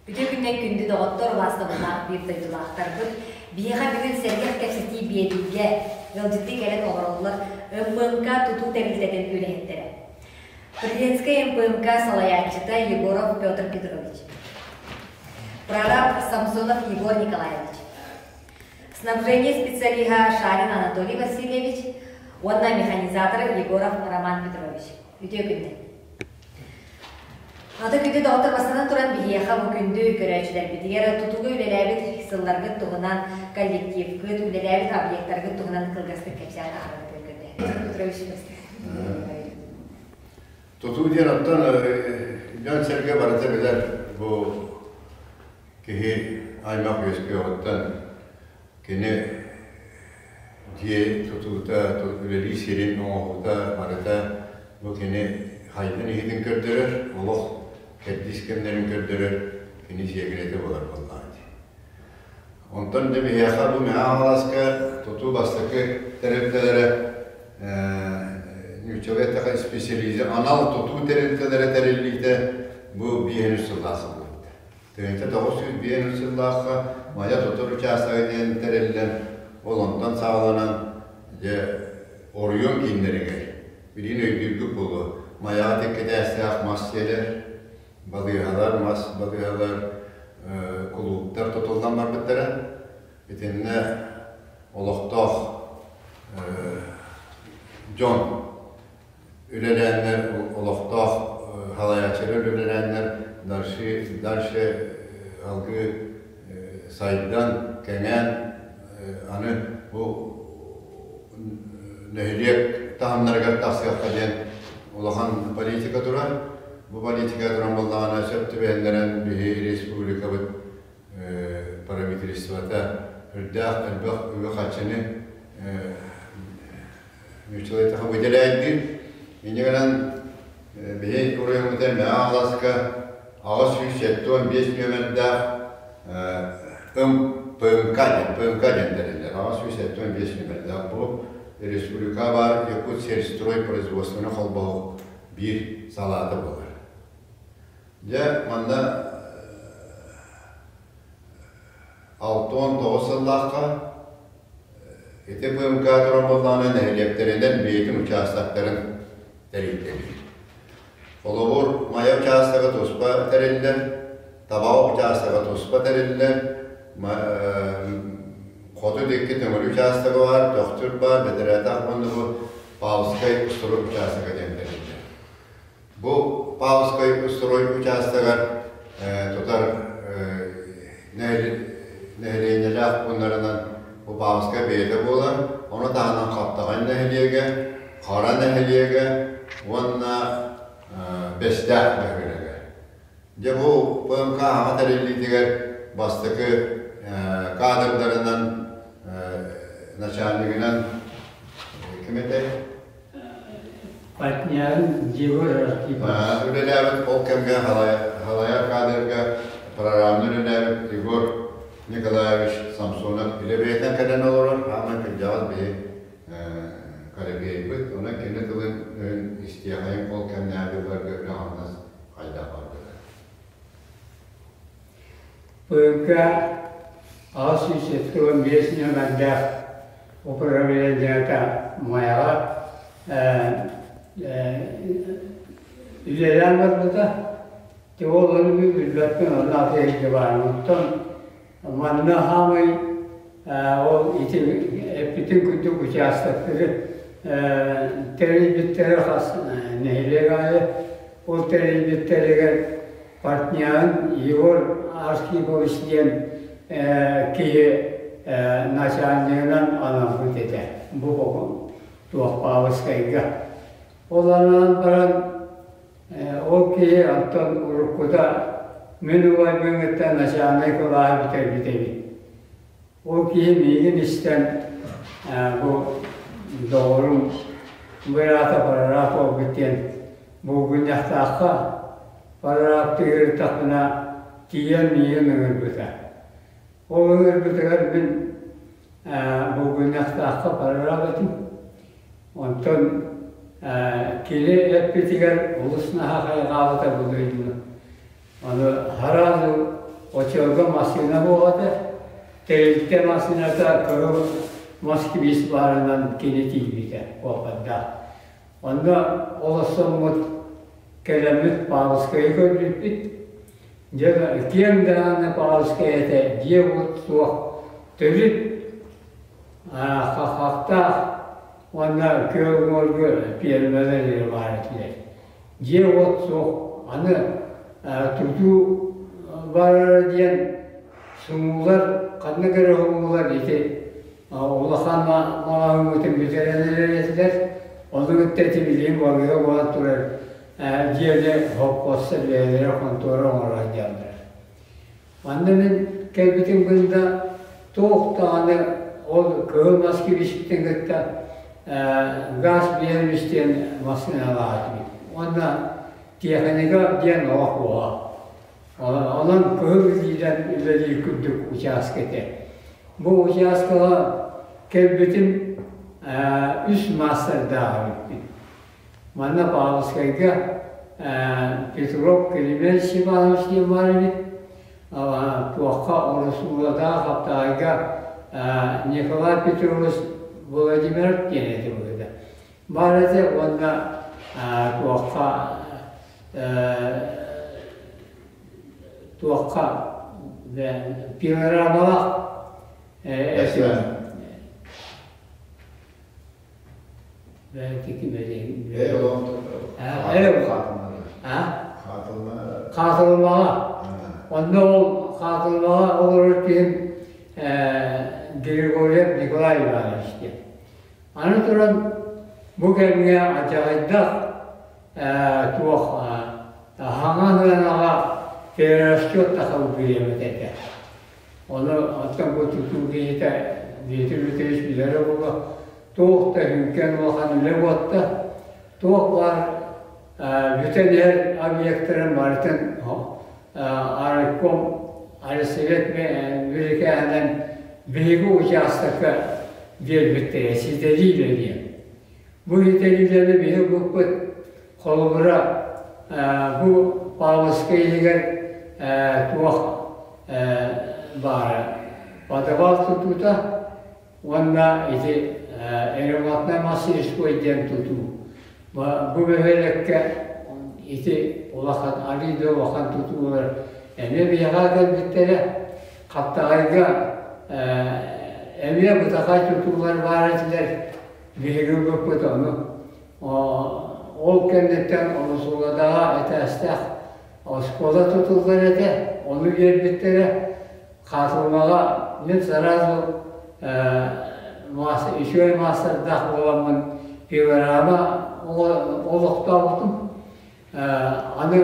Үтүө күннэн күндү доҕоттор, убаастабыллаах биир дойдулаахтарбыт. Биһиэхэ бүгүн сэргэх кэпсэтии биэриигэ ыалдьыттыы кэлэн олороллор МПМК тутуу тэрилтэтин үлэһиттэрэ. Приленскэй МПМК салайааччыта Егоров Петр Петрович. Прораб Самсонов Егор Николаевич. Снабжение специалиһа Шарин Анатолий Васильевич уонна механизатор Егоров Роман Петрович. Үтүө күннэн. Аты күндү доҕоттор бастатан туран биһиэхэ бу күндү көрөөччүлэрбитигэр тутууга үлэлээбит сылларгыт туһунан коллективкыт, үлэлээбит объектаргыт туһунан кылгастык кэпсээн аһараргытын көрдөһөбүт. Петр Петрович Тутуу диэн оттон дьон-сэргэ барыта билэр бу киһи аймах үөскүөҕүттэн кини дьиэ тутуута, үлэлии сирин оҥоһуута барыта бу кини хайдын иһитин көрдөрөр, олох кэрдиис кэмнэрин көрдөрөр кини сиэгирэтэ буолар буоллаҕа дии. Онтон дьэ биһиэхэ бу Мэҥэ Хаҥаласка тутуу бастакы тэрилтэлэрэ нууччалыы эттэххэ специализы анал тутуу тэрилтэлэрэ тэриллиитэ бу биэһин үс сыллаах сыллыбыта. 1905 сыллаахха Майа тутар учаастага диэн тэриллэн, ол онтон саҕаланан дьэ оройуон кииннэригэр билигин өйдүүргүт буолуо Майаҕа тиккэтээстээх мас дьиэлэр, балыыһалар, мас балыыһалар, кулууптар тутуллан барбыттара. Итиннэ олохтоох дьон үлэлээннэр, олохтоох салайааччылар үлэлээннэр дальше, дальше алгыы сайдан, кэҥээн, аны бу нэһилиэк таһымнарыгар тахсыахха диэн улахан политика турар. Бу политика туран буоллаҕына сөп түбэһиннэрэн биһи республикабыт правительствота үрдээх элбэх үбү-харчыны Нууччалыы выделяйдыыр. Инньэ гынан биһи уруйуммута Мэҥэ Хаҥаласка 875 нүөмэрдээх ПМК диэн, ПМК диэн тэриллэр. 875 нүөмэрдээх бу республика баар Якутсельстрой производственный холбоһук биир салаата буолар. Дьэ, манна 69 сыллаахха ити ПМК туран буоллаҕына нэһилиэктэринэн бэйэтин учаастактарын тэрийтэлиир. Холобур, Майа учаастага туспа тэриллэр, Табаҕа учаастага туспа тэриллэр, Хоту диэки Төҥүлү учаастага баар, Төхтүр баар, Бэтэрээтэх уонна бу Павловскай строй учаастага диэн тэриллэр. Бу Павловскай строй учаастагар тутар нэһилиэнньэлээх пууннарынан бу Павловскай бэйэтэ буолар, ону таһынан Хаптаҕай нэһилиэгэ, Хара нэһилиэгэ уонна Бэстээх бөһүөлэгэ. Дьэ бу ПМК саҥа тэриллиитигэр бастакы кадрдарынан начальнигынан ким этэй? Партнерын Егор Архипов. Үлэлээбит ол кэмҥэ халайар кадрга программаны үлэлээбит Егор Николаевич Самсонов илэ бэйэтин кэлэн олорор, хааман кырдьаҕас биһи коллегейбыт, онон кини тылын истиэхэйин ол кэмнээҕи дьылларга үлэ-хамнас хайдах барбыта. ПК 875 нүөмэрдээх управлениета Майаҕа үлэлээн барбыта. Ол ону билбэппин, онно аты илдьэ баарым. Оттон манна хаамай ол ити эппитин курдук учаастактары тэрийбиттэрэ хас нэһилиэк аайы ол тэрийбиттэригэр Партнерын Егор Архипович диэн киһи начальнигынан анаммыт этэ бу туох Павловскайга. Ол анаан баран ол киһи оттон уруккута мин убайбын кытта начальнай кылааһы бүтэрбит эбит. Ол киһи миигин истэн бу доҕорум быраата прораб буолбут диэн булгунньахтаахха прорабтыы ыһыктахпына тиийэн миигин ыҥырбыта. Ол ыҥырбытыгар мин булгунньахтаахха прораб этим. Онтон кини эппитигэр олус наһаа хайҕаабыта бу дойдуну. Аны сразу. Оччолорго массыына буолла этэ. Тэрилтэ массыыната кыһыл москвич баарынан кини тиийбитэ куопардаах. Онно олорсоммут кэлэммит Павловскайы көрбүппүт. Дьэ, киэҥ даҕаны Павловскай этэ, дьиэ-уот суох, төрүт хаххахтаах уонна күөл уҥуоргу пиэрмэлэр эрэ баар этилэр. Дьиэ-уот суох, аны тутуу барара диэн сумуулар, ханнык эрэ уһугулар ити улахан маҕаһыыммытын бүтэрэн эрэр этилэр. Ону кытта ити билигин балыыһа буолан турар дьиэни холкуостар бэйэлэрэ хонтуора оҥоро сылдьаллар. Манна мин кэлбитим гында туох даҕаны ол кыһыл мас кибиспитин кытта газ биэрбис диэн массыыналаах этибит. Уонна тиэхиньикэ диэн олох буола. Онон кыһыл илиинэн үлэлиир курдук учааска этэ. Бу учааскаҕа кэлбитим үс маастардаах эбиппин. Манна Павловскайга Петров Климент Степанович диэн баар эбит. Туохха Оросуулатаах Хаптаҕайга Николай Петрович Владимиров диэн этэ быһыыта. Баар этэ уонна туохха туохха пилорамалаах этэ. Хаатылымаҕа. Онно ол хаатылымаҕа олорор киһим Григорьев Николай Иванович диэн. Аны туран бу кэмҥэ адьаҕайдах туох хаҥа сыанаҕа перерасчет тахабыт бириэмэтэ этэ. Ону оттон бу тутуу киһитэ Дмитрий Дмитриевич билэрэ буолуо, туох да сүҥкэн улахан үлэ буолта, туох баар бүтэн иһэр объектарын барытын райком Арсевет бирикээһинэн биһиги учаастакка биэрбиттэрэ ситэриилэ диэн. Бу ситэриилэни биһиги ылбыппыт холобура бу Павловскай иһигэр туох баара подвал тутуута уонна ити ремонтнай мастерской диэн тутуу. Бу бөһүөлэккэ ити улахан арыый да улахан тутуулар эмиэ биһиэхэ кэлбиттэрэ. Хаптаҕайга эмиэ бытахай тутуулар баар этилэр. Биһиги ылбыппыт ону. Ол кэнниттэн Оросууладаҕа этээстээх Оскуола тутуллар этэ, ону биэрбиттэрэ. Хаатылмаҕа мин сразу үчүгэй маастардаах буоламмын пилорама олохтообутум. Аны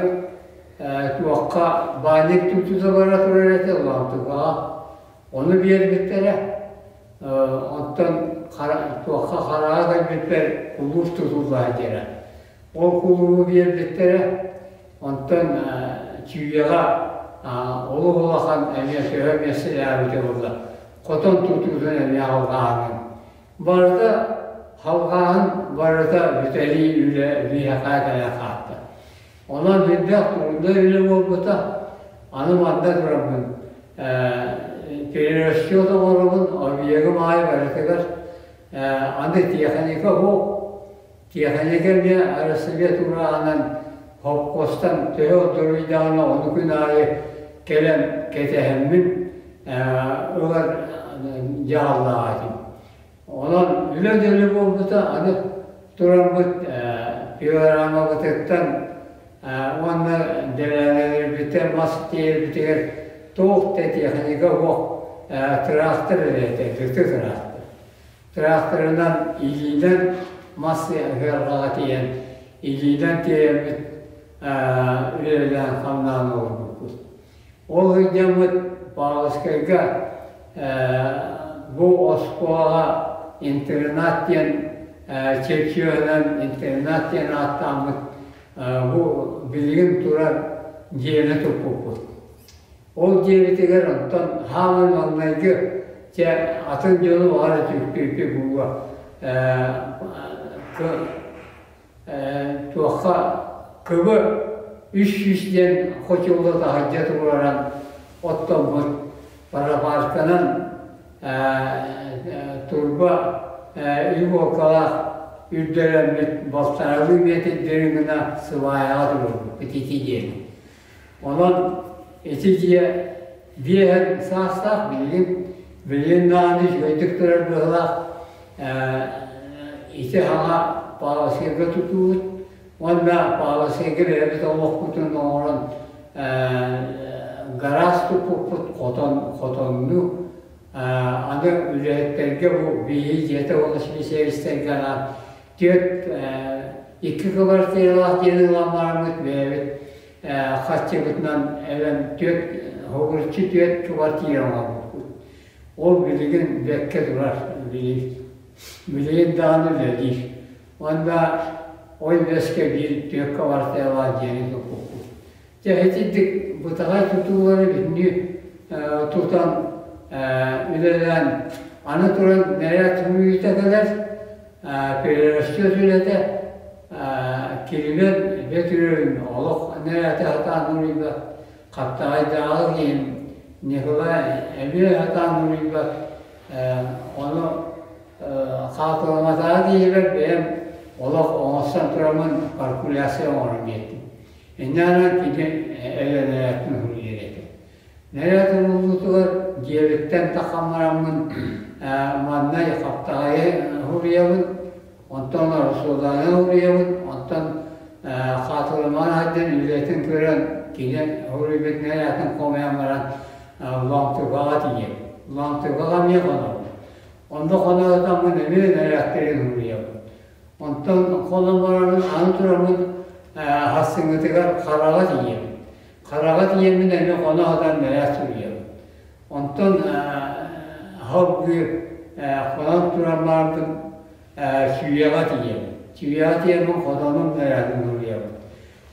туохха баанньык тутуута бара турар этэ Улаантыкаҕа. Ону биэрбиттэрэ. Оттон туохха хараҕа кэлбиппэр кулууп тутуллаһа диэрэ. Ол кулуубу биэрбиттэрэ, онтон Чүүйэҕэ олус улахан эмиэ төһө миэстэлээбитэ буолла, хотон тутуутун эмиэ алҕааһынын. Барыта халҕааһын барыта бүтэрии үлэ биһиэхэ кэлэн хаалта. Онон элбэх тугунда үлэ буолбута, аны манна тураммын перерасчет оҥоробун, объегым аайы барытыгар аны тиэхиньикэ суох. Тиэхиньикэ эмиэ Арассыыйа туурааҕынан холкуостан төһө ордоруйдаҕына ону күн аайы кэлэн кэтэһэммин ылар дьаһаллаах этим. Онон үлэ дэлэ буолбута, аны тураммыт пилорамабытыттан уонна дэлээлэлэрбиттэн мас тиэйэрбитигэр туох да тиэхиньикэ суох тыраахтар эрэ этэ, дыкты тыраахтар. Тыраахтарынан илиинэн мас ыарҕаҕа тиийэн, илиинэн тиэйэммит үлэлээн-хамнаан олорбуппут. Ол сылдьаммыт Павловскайга бу оскуолаҕа интернат диэн чэрчиһынан интернат диэн ааттааммыт бу билигин турар дьиэни туппуппут. Ол диэбитигэр онтон хааман маҥнайгы чэ атын дьону баҕар үтүктүүкү буолуо туохха кыбы 300 диэн хочулла таһырдьа туруоран оттоммут парапаарканан турба иголкалаах үрдэлэммит балтаралыы миэтирдэри гына сыбаайаҕа туруорбуппут ити дьиэни. Онон ити дьиэ биэһэн саастаах билигин билигин даҕаны үчүгэйдик турар быһыылаах ити хаҥа Павловскайга тутуубут уонна Павловскайга бэйэбит олохпутун оҥорон гараас туппуппут хотон хотоннуу аны үлэһиттэргэ бу биһиги дьиэтэ уонна специалистарга анаан түөрт икки кыбартыыралаах дьиэни ылан бараммыт бэйэбит харчыбытынан эбэн түөрт хогурчу түөрт кыбартыыра оҥорбуппут. Ол билигин бэккэ турар билигин даҕаны үлэлиир. Уонна ой бэскэ биир түөрт кыбартыыралаах дьиэни туппуппут. Дьэ итинник бытаҕай тутуулары бүтүннүү тутан үлэлээн аны туран нэрээт суруйуута кэлэр перерасчет үлэтэ кирилэн бөтүрүн олох нэрээти сатаан уруйбат хаптаҕайдааҕы киһим Николай эмиэ сатаан уруйбат ону хаатыламатаҕа диэбэр бэйэм олох оҥостон тураммын калькуляция оҥорон биэрдим. Инньэ гынан кини эйэлээхтин суруйар этэ. Нэрээт урууллутугар дьиэбиттэн таххан бараммын манна хаптаҕайы суруйабын, онтон Росуоланы суруйабын, онтон хаатылымаан сылдьан үлэтин көрөн кини суруйбут нэрээтин хомуйан баран Лоҥтугаҕа тиийэбин. Лоҥтугаҕа эмиэ хонобун. Онно хоно сытаммын эмиэ нэрээттэрин суруйабын. Онтон хонон бараммын аны тураммын хассыҥҥытыгар хараҕа тиийэбин. Хараҕа тиийэммин эмиэ хоно сытан мэлээс суруйабын. Онтон салгыы хонон туран бараммын сүүйэҕэ тиийэбин. Сүүйэҕэ тиийэммин хотонум мэлээһин суруйабын.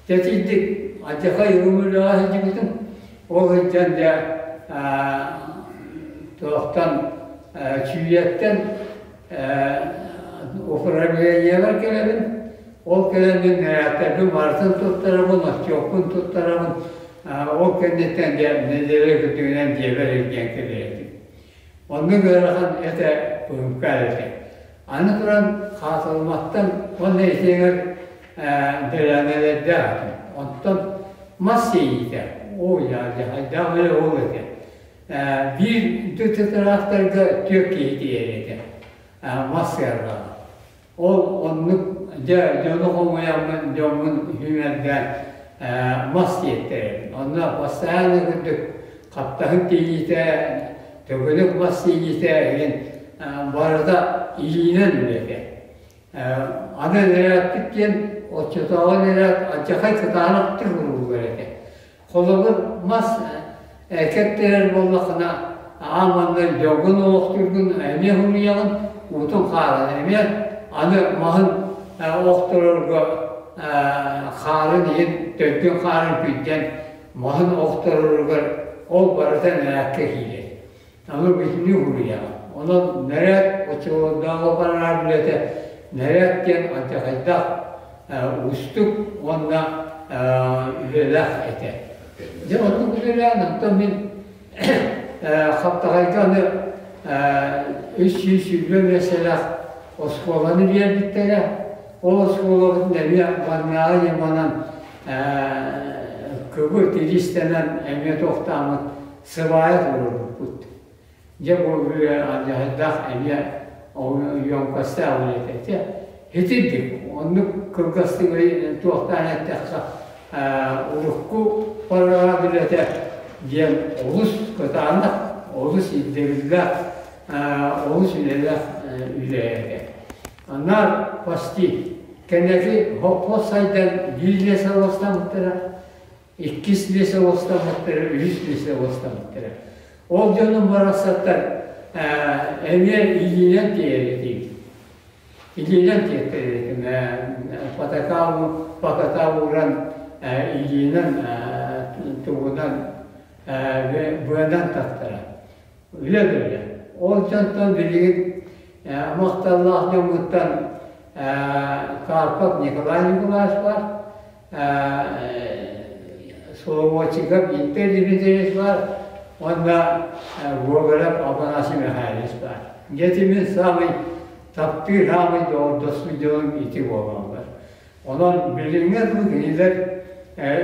Дьэ итинник алдьархай ылымыылаах сылдьыбытым. Ол сылдьан дьэ туохтан Чүүйэттэн управлениебар кэлэбин. Ол кэлэммин нэрээттэрбин барытын туттарабын, отчуоппун туттарабын. Ол кэнниттэн дьэ нэдиэлэ күтүгүнэн дьиэбэр илдьэн кэлэр этим. Оннук ыарахан этэ пыһымка этэ. Аны туран хаатылыматтан уонна итиэҥэр дэлээнэлэрдээх этим. Онтон мас сиэйиитэ, оо дьаһайдаах үлэ ол этэ. Биир тыраахтарга түөрт киһи тиийэр этэ мас сыарҕаҕа. Ол оннук дьэ дьону хомуйаммын дьоммун сүүмэрдээн мас тиэттэрэрим. Онно постоянно курдук хаптаһын тиийиитэ, төгүрүк мас тиийиитэ игин барыта илиинэн үлэтэ. Аны нэрээппит диэн оччотооҕу нэрээт алдьархай кытаанахтык урууллар этэ. Холобур, мас кэптэрэр буоллаххына, аан маҥнай дьоҥҥун олохтуургун эмиэ суруйаҕын, уутун хаарын эмиэ, аны маһын охторорго хаарын иһин, төрдүн хаарын күйдэн маһын охтороругар ол барыта нэрээккэ киирэр. Аны бүтүннүү суруйаҕын. Онон нэрээт оччолордооҕу барар үлэтэ нэрээт диэн алдьархайдаах уустук уонна үлэлээх этэ. Дьэ оннук үлэлээн онтон мин Хаптаҕайга аны 320 миэстэлээх оскуоланы биэрбиттэрэ. Ол оскуолабытын эмиэ маннааҕы ньыманан кыбы тиристэнэн эмиэ туохтааммыт сыбаайа туруорбуппут. Дьэ бу алдьархайдаах эмиэ емкостаах үлэтэ этэ. Итинник оннук кылгастык туохтаан эттэххэ урукку параа үлэтэ диэн олус кытаанах, олус ирдэбиллээх, олус үлэлээх үлэ этэ. Наар почти кэнники хоппос сайдан биир лиэсэ уостаммыттара, иккис лиэсэ уостаммыттара, үһүс лиэсэ уостаммыттара. Ол дьонум барахсаттар эмиэ илиинэн тиэйэр этим. Илиинэн тиэттэрэр этим. Патакаабы паката ууран илиинэн тугунан быанан таттара. Үлэ да үлэ. Ол дьонтон билигин махталлаах дьоммуттан Карпов Николай Николаевич баар, Соловойчиков Виктор Дмитриевич баар, Уонна Гоголев Афанасий Михайлович баар. Дьэ мин саамай таптыыр саамай доҕордоспут дьонум ити буолаллар. Онон билиҥҥэ дылы кинилэр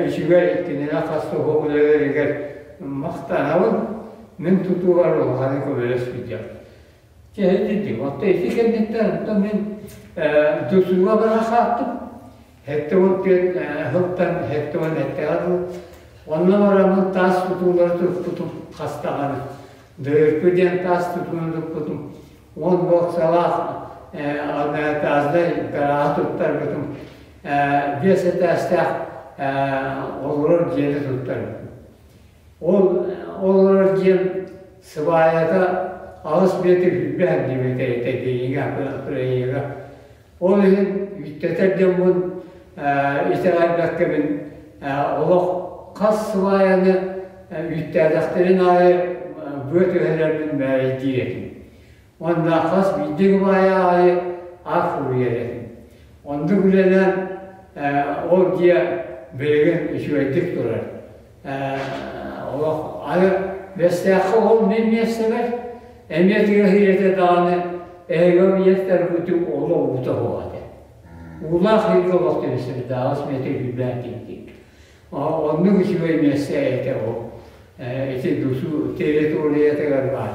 үчүгэй кинилэр хас да үлэлэригэр махтанабын. Мин тутуугар улаханнык көмөлөспүт дьон. Чэ итинник. Оттон ити кэнниттэн оттон мин тутууга бара хааттым. 74 сылтан 77-гэ дылы. Онно бараммын таас тутуулары туппутум хас даҕаны. Дыркы диэн таас тутууну туппутум. 10 боксалаах одноэтажнай гарааһы туттарбытым. Биэс этээстээх олорор дьиэни туттарбытым. Ол олорор дьиэм сыбаайата аҕыс метр сүүрбэ сантиметр этэ диэҥҥэ проега. Ол иһин үттэтэр дьоммун итэҕэйбэккэбин олох хас сыбаайаны үттээтэхтэрин аайы быа түһэрэрбин мээрэйдиир этим. Уонна хас биирдии сыбаайа аайы аах суруйар этим. Оннук үлэлээн ол дьиэ билигин үчүгэйдик турар. Олох аны Бэстээххэ ол мин миэстэбэр эмиэ тыа сирэтэ даҕаны эһиги миэстэргитин олох уута суох этэ. Уулаах сиргэ олох түбэстибит аҕыс метр үрдээн тиийдик. Оннук үчүгэй миэстэ этэ ол. Ити дусу территориятыгар баар.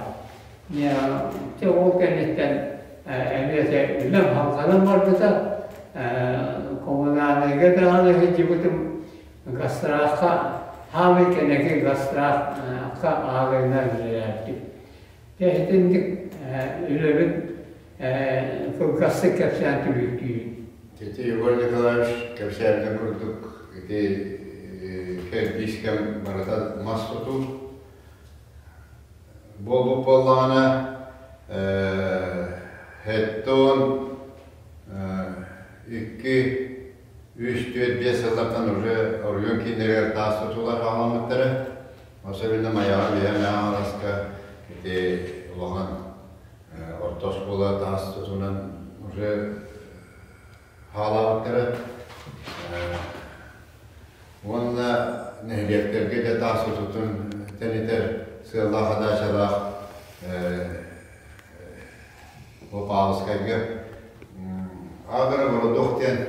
Дьэ ол кэнниттэн эмиэ этэ үлэм халҕанан барбыта. Коммуналыга даҕаны сылдьыбытым Гострахха хаамай кэнэки Гострахха ааҕыынан үлэлээбитим. Дьэ итинник үлэбин кылгастык кэпсээн түмүктүүбүн. Ити Егор Николаевич кэпсээбитин курдук ити кэрдиис кэм барыта мас тутуу буолбут буоллаҕына хэттон икки Үс, түөрт, биэс сыллартан уже оройуон кииннэригэр таас тутуулар хаалламмыттара. Особенно Майаҕа Биһэ Мэҥэ ити улахан орто оскуола таас тутуунан уже хаалаабыттара. Уонна нэһилиэктэргэ дьэ таас тутуутун тэнитэр сыаллаах хадаачалаах Павловскайга Агро-городок диэн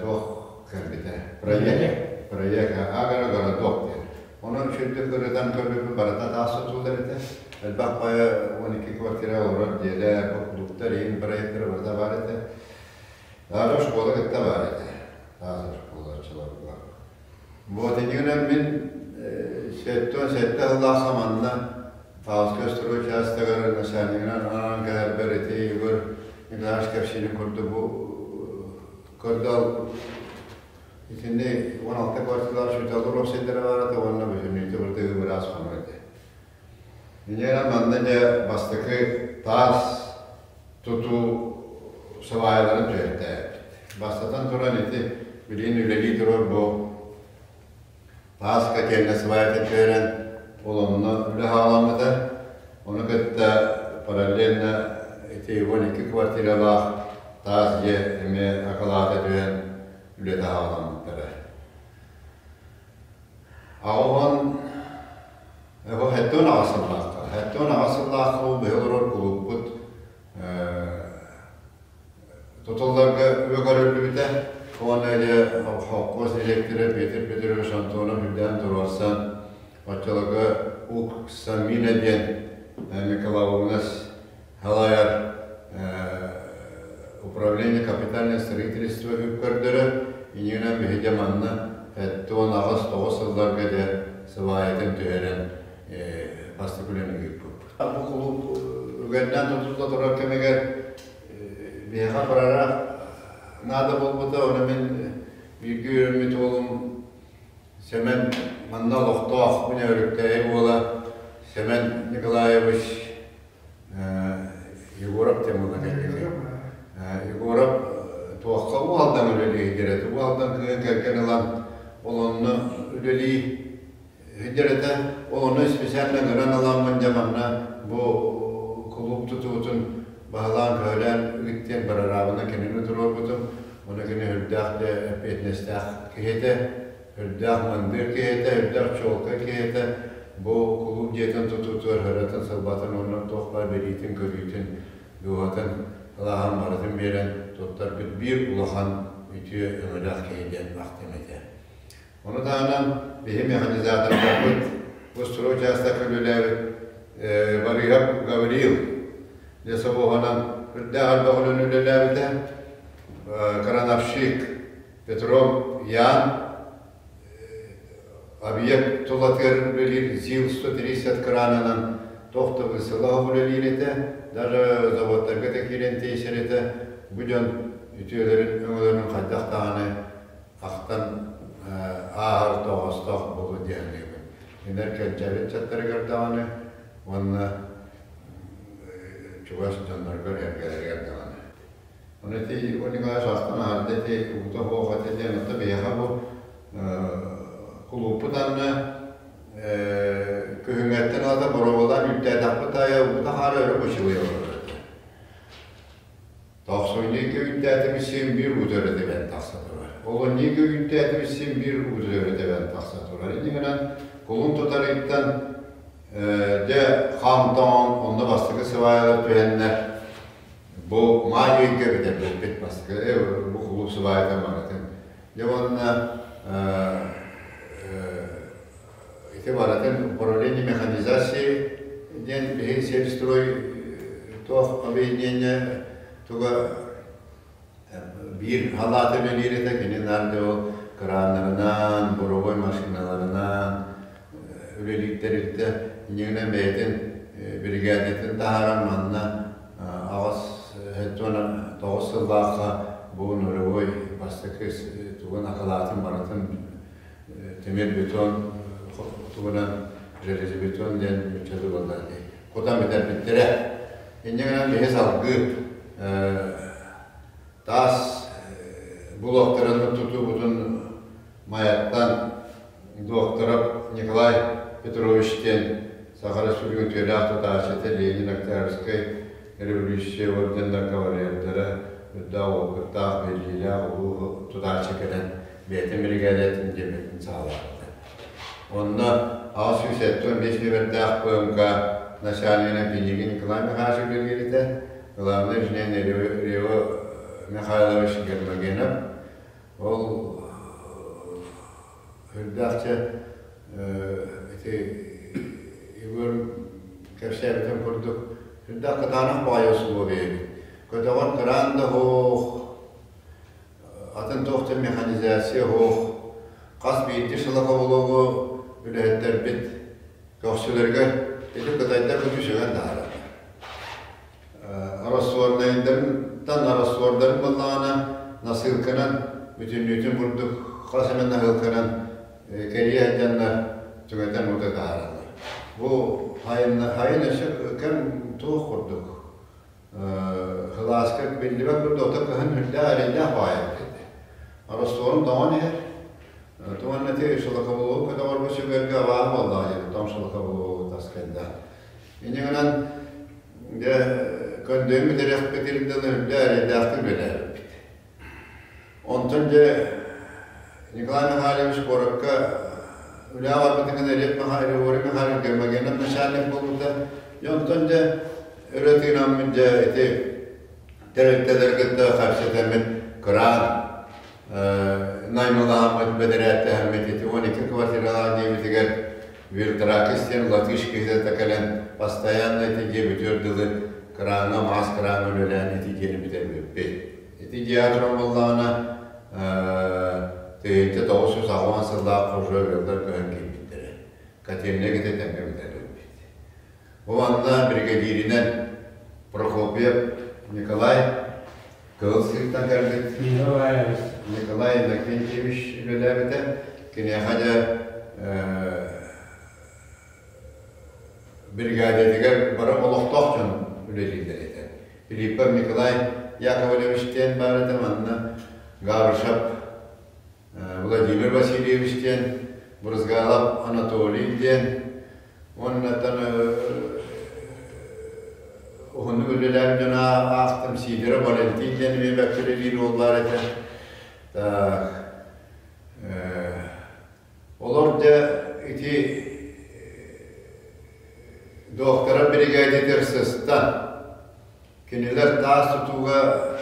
туох кэлбитэ проект проект Агро-городок диэн. Онон үчүгдүк ырытан көрбүппүт барыта таас тутуулар этэ. Элбэх баайа 12 квартира олорор дьиэлэр, клубтар, иин проектара барыта баар этэ. Даже школа кытта баар этэ. Таас школа оччолорго. Вот иннинэ мин 77 сыллаах саманна Павловскай строй учаастагар начальнигынан анаан кэлэрбэр ити Егор Николаевич кэпсиирин курдук бу көрдөл итинни 16 квартиралаах учууталлар уопсайдара баар этэ уонна бүтүннүүтэ быртыгы быраас хонор этэ. Инньэ манна дьэ бастакы таас тутуу сыбаайаларын түһэртээбит. Бастатан туран ити билигин үлэлии турар бу таас котельня сыбаайатын түһэрэн ол онно үлэ саҕаламмыта. Ону кытта параллельно ити 12 квартиралаах таас дьиэ эмиэ акылаата түһэн үлэтэ саҕаламмыттара. Аҕа Бу 78 сыллаахха. 78 сыллаахха бу биһи олорор кулууппут тутулларга үбэ көрүллүбүтэ. Уонна дьэ холкуос директора Петр Петрович Антонов үрдээн туруорсан, оччолорго УК Самина диэн Миколаевнас салайар управление капитальное строительство үп көрдөрөр, иннинэн биһиги манна 78-9 сылларга дьэ сыбаайатын түһэрэн бастакы үлэни ыыппыппыт. Бу кулууп үгэннээн тутулла турар кэмигэр биһиэхэ прораб наада буолбута, ону мин бииргэ үөрэммит уолум Сэмэн манна олохтоох мин Өрүктээйи буола Сэмэн Николаевич Егоров диэн буолла кэллиги. Егоров туохха уу алдан үлэлии сылдьар этэ. Уу алдан кыыһын кэргэн ылан ол онно үлэлии сылдьар этэ. Ол онно специально ыҥыран ыламмын дьэ манна бу кулууп тутуутун баһылаан-көһүлээн ыыт диэн барараабына кинини туруорбутум. Ону кини үрдээх дьэ эппиэтинэстээх киһи этэ. Үрдээх мындыр киһи этэ, үрдээх чуолкай киһи этэ. Бу кулууп дьиэтин тутуутугар ыратын-сылбатын уонна туох баар билиитин-көрүүтүн, дууһатын ылааһын барытын биэрэн туттарбыт биир улахан үтүө өҥөлөөх киһи диэн ахтым этэ. Ону таһынан биһи механизатордарбыт бу строй учаастакка үлэлээбит Барыыһап Гаврил лесовоһунан үрдээх элбэх үлэни үлэлээбитэ, крановщик Петров Ян объект тулатыгар үлэлиир ЗИЛ-130 кранынан туох да быысылаах үлэлиир этэ, даже заводтарга да киирэн тиэйсэр этэ. Бу дьон үтүөлэрин, өҥөлөрүн хайдах даҕаны ахтан ааһар тоҕоостоох буолуо диэн саныыбын. Кинилэр кэнчээри ыччаттарыгар даҕаны уонна чугас дьонноругар, эргэлэригэр даҕаны. Ону ити Егор Николаевич ахтан аһарда ити уута суох этэ диэн, оттон биһиэхэ бу кулууппут анна күһүҥҥэттэн ылата боруобалаан үүттээтэхпит аайы уута хаара өрө бычылыйа олорор этэ. Тохсунньуга үүттээтибит син биир уута өрө тэбэн тахса турар. Олунньуга үүттээтибит син биир уута өрө тэбэн тахса турар. Инньэ гынан кулун тутар ыйтан дьэ хам тоҥон онно бастакы сыбаайалар түһэннэр Бу маай ыйга бүтэрбиппит бастакы бу кулууп сыбаайата барытын. Дьэ уонна ити барытын управление механизации диэн биһиги сельстрой туох объединение туга биир халааты үлэлиир этэ кини наар дьэ ол кырааннарынан, буровой машиналарынан үлэлиир тэрилтэ инньэ бэйэтин биригээдэтин таһааран манна 89 сыллаахха бу нулевой бастакы тугун акылаатын барытын тимир бетон тугунан железобетон диэн нууччалыы буолла кутан бүтэрбиттэрэ. Инньэ гынан биһи салгыы таас блоктарын тутуубутун Майаттан Докторов Николай Петрович диэн Саха Республикатын үтүөлээх тутааччыта Ленин Октябрьскай революция орденнар кавалердара үрдээх опыттаах, биллиилээх улуу тутааччы кэлэн бэйэтин биригээдэтин дьиэбитин саҕалаабыта. Онно 875 нүөмэрдээх ПМК начальнигынан Пинигин Николай Михайлович үлэлиир этэ, главный инженер Рево Михайлович Гермогенов. Ол үрдээхчэ ити Егор кэпсээбитин курдук сүрдээх кытаанах баҕайы условия эбит. Көтөҕөр кыраан да суох, атын туох да механизация суох. Хас биирдии сылакобулуогу үлэһиттэрбит көхсүлэригэр ити кытайдар көтүү сүгэн таһаараллар. Рассорнайдарыттан рассордарын буоллаҕына насыылканан бүтүннүүтүн курдук хас эмэ наһыылканан кэрийэ сылдьаннар түҥэтэн уута таһаараллар. Бу хайын өссө кэм туох курдук кылааска биллибэт курдук ото кыһын үрдээх эрэйдээх баҕайы этэ. Ростовун тоҥон иһэр. Туонна ити шелокоблогу көтөҕөргө сүгэргэ абааһы буоллаҕа диэбит тоҥ шелокоблогу тас кэллэ. Инньэ гынан дьэ көндүөн бүтэриэхпитин дылы үрдэ эрэйдээхтик үлэлээбиппит. Онтон дьэ Николай Михайлович куоракка үлэҕэ барбытын гына Рев Григорий Михайлович Гермогенов начальник буолбута. Дьэ онтон дьэ өрө тыынаммыт дьэ ити тэрилтэлэр кытта кэпсэтэммит кыраан наймылаһаммыт бэдэрээттэһэммит ити 12 квартиралаах дьиэбитигэр Виртракис диэн латыш киһитэ кэлэн постоянно ити дьиэ бүтүөр дылы кырааҥҥа маас кырааҥҥа үлэлээн ити дьиэни бүтэрбиппит. Ити дьиэ туран буоллаҕына 1980 сыллаах уже ыаллар көһөн киирбиттэрэ. Котельнай кытта тэҥҥэ бүтэрбиппит. Бу манна биригэдьииринэн Прокопьев Николай Кыһыл Сыыртан кэлбит Николай Иннокентьевич үлэлээбитэ. Киниэхэ дьэ биригээдэтигэр бары олохтоох дьон үлэлииллэр этэ. Филиппов Николай Яковлевич диэн баар этэ, манна Гавришев Владимир Васильевич диэн, Брызгалов Анатолий диэн уоннаттан уһуннук үлэлээбит дьон аахтым Сидоров Валентин диэн эмиэ бэркэ үлэлиир уол баар этэ. Так, олор дьэ ити Доктора биригээдэтигэр сыстан, кинилэр таас тутууга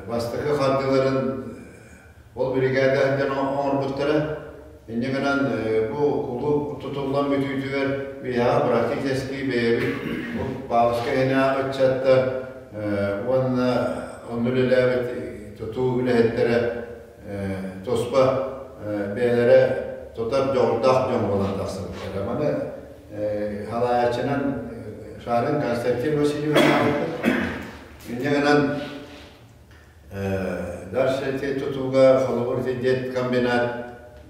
бастакы хардыыларын ол биригээдэ сылдьан оҥорбуттара. Инньэ гынан бу кулууп тутуллан бүтүүтүгэр биһиэхэ практически бэйэбит бу Павловскай иһинээҕи ыччаттар уонна онно үлэлээбит тутуу үлэһиттэрэ туспа бэйэлэрэ тутар дьоҕурдаах дьон буолан тахсыбыттара. Маны халаайаччынан Шарин Константин Васильевич Инньэ гынан дальше ити тутууга холобур ити дед комбинат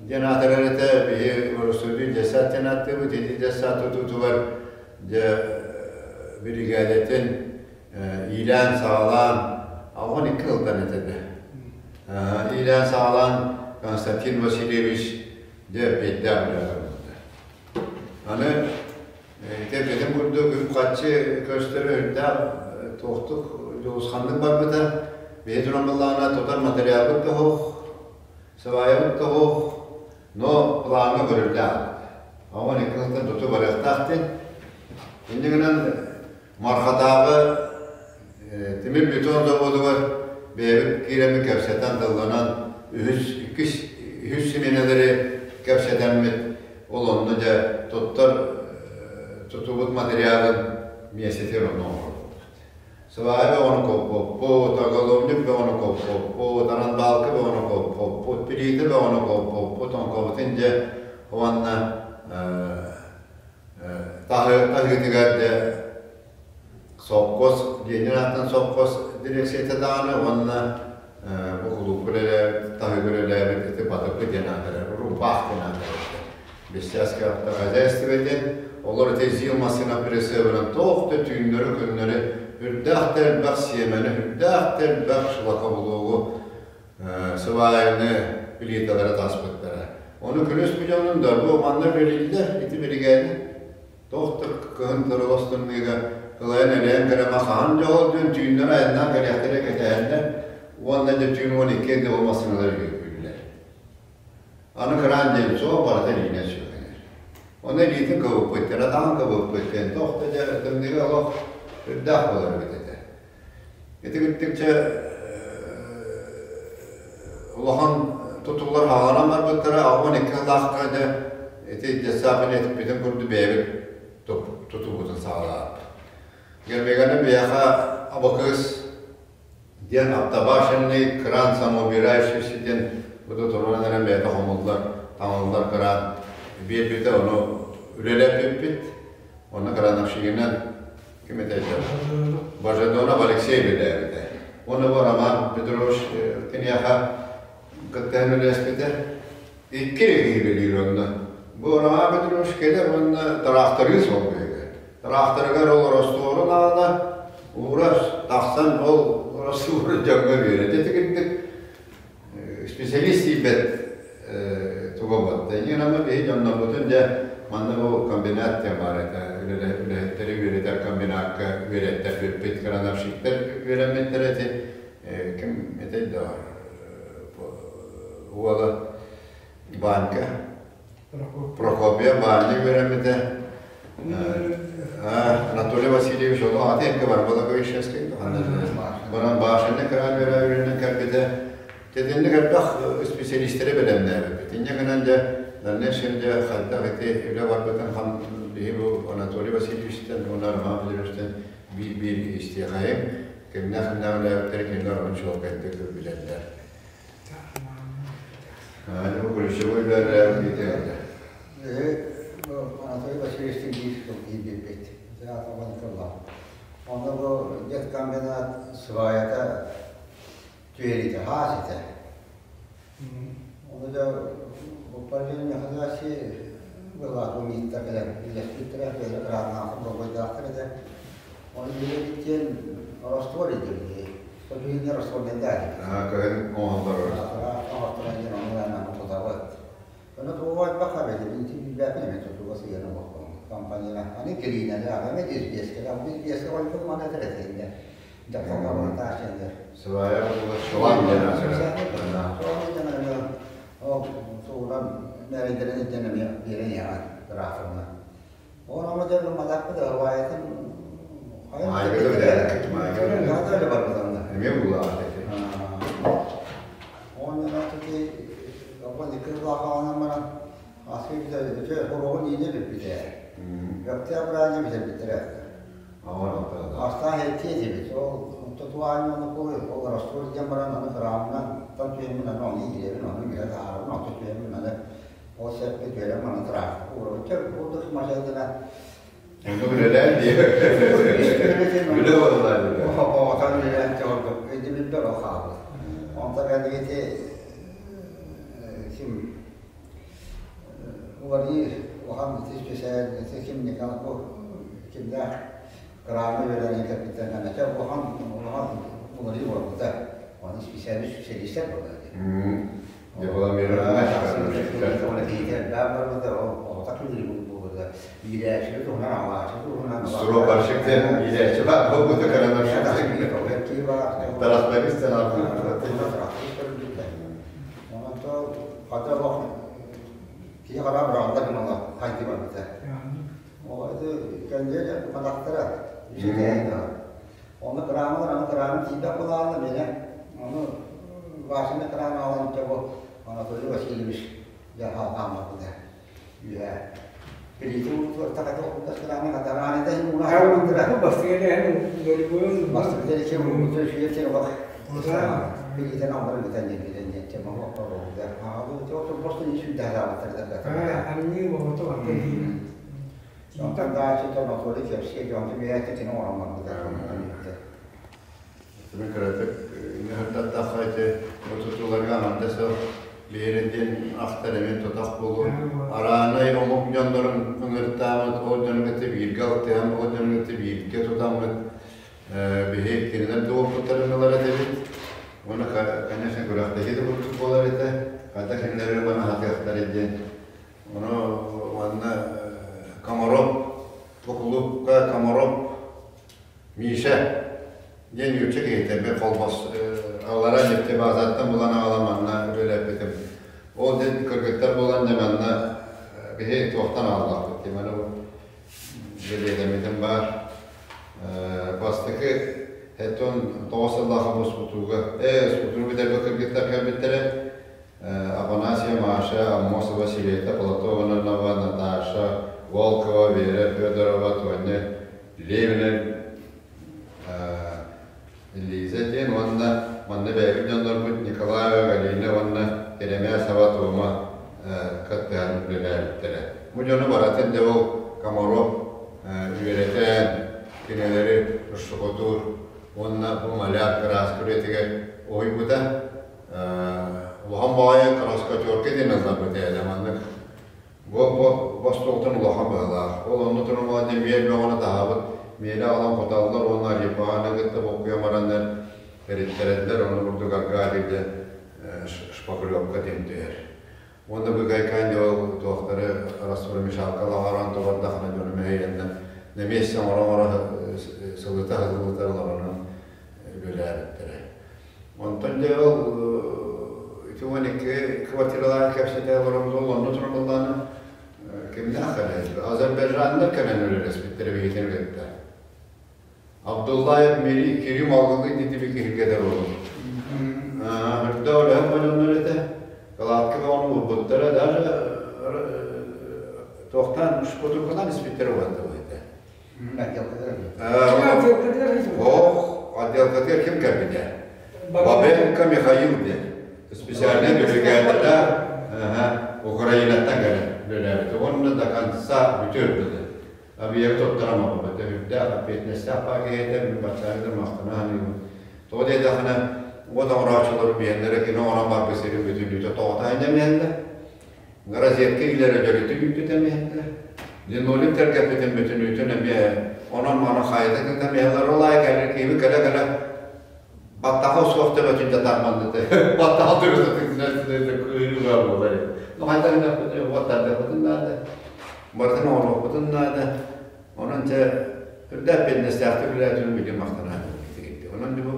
диэн аатырар этэ биһи Росудин десят диэн ааттыыбыт ити десят тутуутугар дьэ биригээдэтин иилээн-саҕалаан 82 сылтан этэ иилээн-саҕалаан Константин Васильевич дьэ эппиэттээх үлэҕэ турбута. Аны ити эппитим курдук үп-харчы көстөрө үрдээх туохтук дьулусханнык барбыта. Биһи туран быллаҕына тутар материалбыт да суох, сыбаайабыт да суох, но плаҥҥа көрүллээх. 12 сылтан туту барыахтаах диэн. Инньэ гынан Мархатааҕы тимир бетон заводугар бэйэбит киирэммит кэпсэтэн тылланан үһүс, иккис, үһүс симиэнэлэри кэпсэтэммит ол онно дьэ туттар тутуубут материалын миэстэтигэр онно оҥорбуппут. Сыбаайа бөҕөнү коппоппут, оголовник бөҕөнү коппоппут, арандаалка бөҕөнү коппоппут, плита бөҕөнү коппоппут, оҥкобутун дьэ уонна Таһыытыгар дьэ сопхуос, Ленин аатынан сопхуос дириэксийэтэ даҕаны уонна бу кулуупка үлэлээбит, таһыыга үлэлээбит ити Батыкы диэн аатырар, Рубах диэн аатырар. Бесчаска автохозяйство диэн, олор ити ЗИЛ массыына прицебынан туох да түүннэри-күннэри үрдээх да элбэх сиэмэни, үрдээх да элбэх шлакоблогу сыбаайаны плиталары таспыттара. Ону күнүс бу дьонун да бу манна үлэлииллэр ити биригээдэ. Туох да кыһын тырылас тымныыга кылайан элэйэн кэлэмэ хаһан дьоһол диэн түүннэри айаннаан кэлиэхтэрэ кэтэһэллэр уонна дьэ түүн 12 эрдэ ол массыыналар үөкүүллэр. Аны кыраан диэн суох барыта илиинэн сүөкэнэр. Ону илиитин кыбыппыт, атаҕын кыбыппыт диэн туох да дьэ тымныыга олох үрдээх буолар эбит этэ. Ити кыттыкча улахан тутуллар хааланан барбыттара, 12 сыллаахха дьэ ити детсадын этиппитин курдук бэйэбит тутуубутун саҕалаабыт. Гермеганы биһиэхэ Абакыс диэн автобашенный кран самоубирающийся диэн бу туран эрэн бэйэтэ хомуллар, таҥыллар кран биэрбитэ, ону үлэлэппиппит. Онно крановщигынан Ким этэй Божедонов Алексей үлэлээбитэ. Уонна бу Роман Петрович киниэхэ кыттыһан үлэлэспитэ. Икки киһи үлэлиир онно. Бу Роман Петрович кэлэр уонна тыраахтарыы солбуйугар. Тыраахтарыгар ол Ростовун аҕала уурар, тахсан ол Ростову дьоҥҥо биэрэр. Ити курдук специалист тиийбэт туга буолла. Инньэ биһи дьоннорбутун дьэ манна бу комбинат диэн баар этэ. Үлэһиттэри үөрэтэр комбинакка үөрэттэрбиппит, крановщиктар үөрэммиттэр эти ким этэй да уола Банька Прокопия Баанньа үөрэммитэ. Анатолий Васильевич олох аты эргэ Барбалаковичевскай баран башенный кран үөрэнэн кэлбитэ. Тэтинник элбэх специалистэри бэлэмнээбиппит. Инньэ гынан дьэ дальнейшем дьэ хайдах ити үлэ барбытын хам биһи бу Анатолий Васильевичтан уонна Роман Владимировичтан биир-биир истиэхэйим. Кимнээх-кимнээх үлээбиттэрин кинилэр ону чуолкайдык билэллэр. Ключевой Анатолий Васильевичтыын биир сыл киирбиппит. Тыллаах. Онно бу деткомбинат сваята түһэриитэ хаас этэ. Ону да управление механизации была умиитта кэлэн үллэспиттэрэ, бэйэ кырааннаахтар, долгуйдаахтар этэ. Ону билэбит Ростов идея. Сопиһиннэр Ростов Кыһын оҥоһуллар Оҥотторон оннугар тутабыт. Ону тугу элбэх эбит, ити билбэппин эмэ тутууга сыһыана буолбун. Компанияна аны кириинэлээх, эмэ дисбиэскэлээх, дисбиэскэ хойукку маны этэр этиллэр. Дьахталлар таашеннер. Свая була шолан диэн Шолан ол сууран мэридэрин итен эмиэ биэрэн иһэҕин тыраахтарынан. Ону дьэ мадакпыт ырваятын Маайга да маайга барбытанна. Эмиэ булаат эти. Онно тути обон икки баран асы бите хороҕун иине бүппүтэ. Өктөөбүрааня битэрбиттэрэ. Астаах эттиэ дебит. Ол тотуаан ону кой ол раствор диэн баран аны храмынан тан түһэммин аны оны ииребин оны үһэ таһаарабын ото түһэммин аны ол сеппи түһэрэн манан тыраахта уурабын. Курдук машайдана Онно үлэлээн дии. Үлэ буолла. Оҕотон үлэлээн ордук өйдөбүлбэр ол хаалбыт. Онтон кэллигити ким уларыы улахан ити специалист ким Николай кимнээх кырааны үөрэнэн кэлбиттэр ача улахан улахан уларыы буолбута. Оны специалист специалистер буолла. Стропарщик илээччи баар буолбута каранарщик. Тарахтарыст Оны кыраамалар, аны кыраамы тиийбэт буолаанна мене. Оны Васина кыраам алан бу Анатолий Васильевич дьэ хаалбыта. Үһэ. Билитин тахата окутас кыраамы хатарааны да уна Бастыгы Бастыгы дече уну сүйе сен бак. Билитин амбар битен ден ден ден ма бак да. А бу то просто не сюда да да. Анни бото баттı. Онтон даачы то Анатолий кепсие дьонту миэхэ тин ороммар буда. Мен кыратык нөхөртаттахайте отутуларга амандасы беренден ахтар эмен тотах болу. Араанай омук дьоннорун ыҥыртаамыт, ол дьону бииргэ алтыһан, ол дьону бииргэ тутаммыт биһи кинилэр дуоппуттарын ылар этибит. Оны, конечно, күрэхтэһии да курдук буолар этэ. Хата кинилэри мана хатыахтар диэн. Ону манна Комаров, бу кулуупка Комаров Миша диэн үччэ киһитэ мен холбос аллара нефте базаттан булан аҕалан манна үлэлэппитим. Ол ден кыргыттар булан дьэ манна биһи туохтан аҕаллахпыт дии бу бэлиэтэммитим баар. Бастакы хеттон тоҕус сыллааха бу спутугу бүтэрбит кыргыттар кэлбиттэрэ. Афанасия, Маша, Аммосова, Света, Платонова, Наташа, Волкова, Вера Федорова, Тоня Левина, Лиза диэн уонна манна бэйэбит дьоннорбут Николаева, Галина уонна Еремея Саватома кыттыһан үлэлээбиттэрэ. Бу дьону баратын дьэ ол Комаров үөрэтэн, кинилэри штукатур уонна бу маляр кырааска үлэтигэр уһуйбута. Улахан баҕайы краскотерка диэн ылларбыт ээ маннык бу бостуоктан улахан быһалаах. Ол онно турумаҕа диэн миэл бөҕөнү таһаабыт, миэлэ аҕалан куталлар уонна репаны кытта боккуйан бараннар эриттэрэллэр, ону курдук аргаадыйда шпаклевка диэн түһэр. Уонна быгайкаан дьэ ол туохтары раствор-мешалкалаҕаран тобардахына дьону мэһэйэннэ на месте оҥоро-оҥоро сылыта сылыта олоронон үлэлээбиттэрэ. Онтон дьэ ол ити 12 квартиралаах кэпсэтэ олоробут, ол онно туран буоллаҕына кимнээх кэлэр? Азербайджаннар кэлэн үлэлэспиттэрэ биһитин кытта. Абдуллаев Мери Керим Алгылы дитиби киһиргэтэр уолу. Үрдэ олеһен бодьоннор этэ. Калаатка баҕаны урбуттара даже туохтан шкотурканан испиттэр уһатта этэ. Ох, отделкатыгар ким кэлбитэ? Бабенко Михаил диэн. Специальный бригадада Украинаттан кэлэн үлэлээбит. Уонна до конца бүтүөр Объект туттарам бу үрдээх ответственностаах пакета мин баччааҥҥа махтана саныыбын. Тоҕо диэтэххинэ, уот оҥорооччулар биһэллэрэ кино оҥорон барбыт сирин бүтүннүүтэ тоҕото айнамиһэллэр. Розетка илэрэ дьөрүтү үүппүтэмиһэллэр. Линолеум тэлгэппитин бүтүннүүтүн эмиэ онон манан хайата кытамиһэллэр. Ол аайы кэлэр киһи кэлэ-кэлэ баттаха суох төбөтүн дьатарманныты. Баттаха төрөтө кыырыыга буолар. Ну хайдах гынаппытын уоттардыахпытын наада. Барытын оҥоруохпутун наада. Онон дьэ үрдээх биэннэстээхтик үлэлээтин билим махтана Онон бу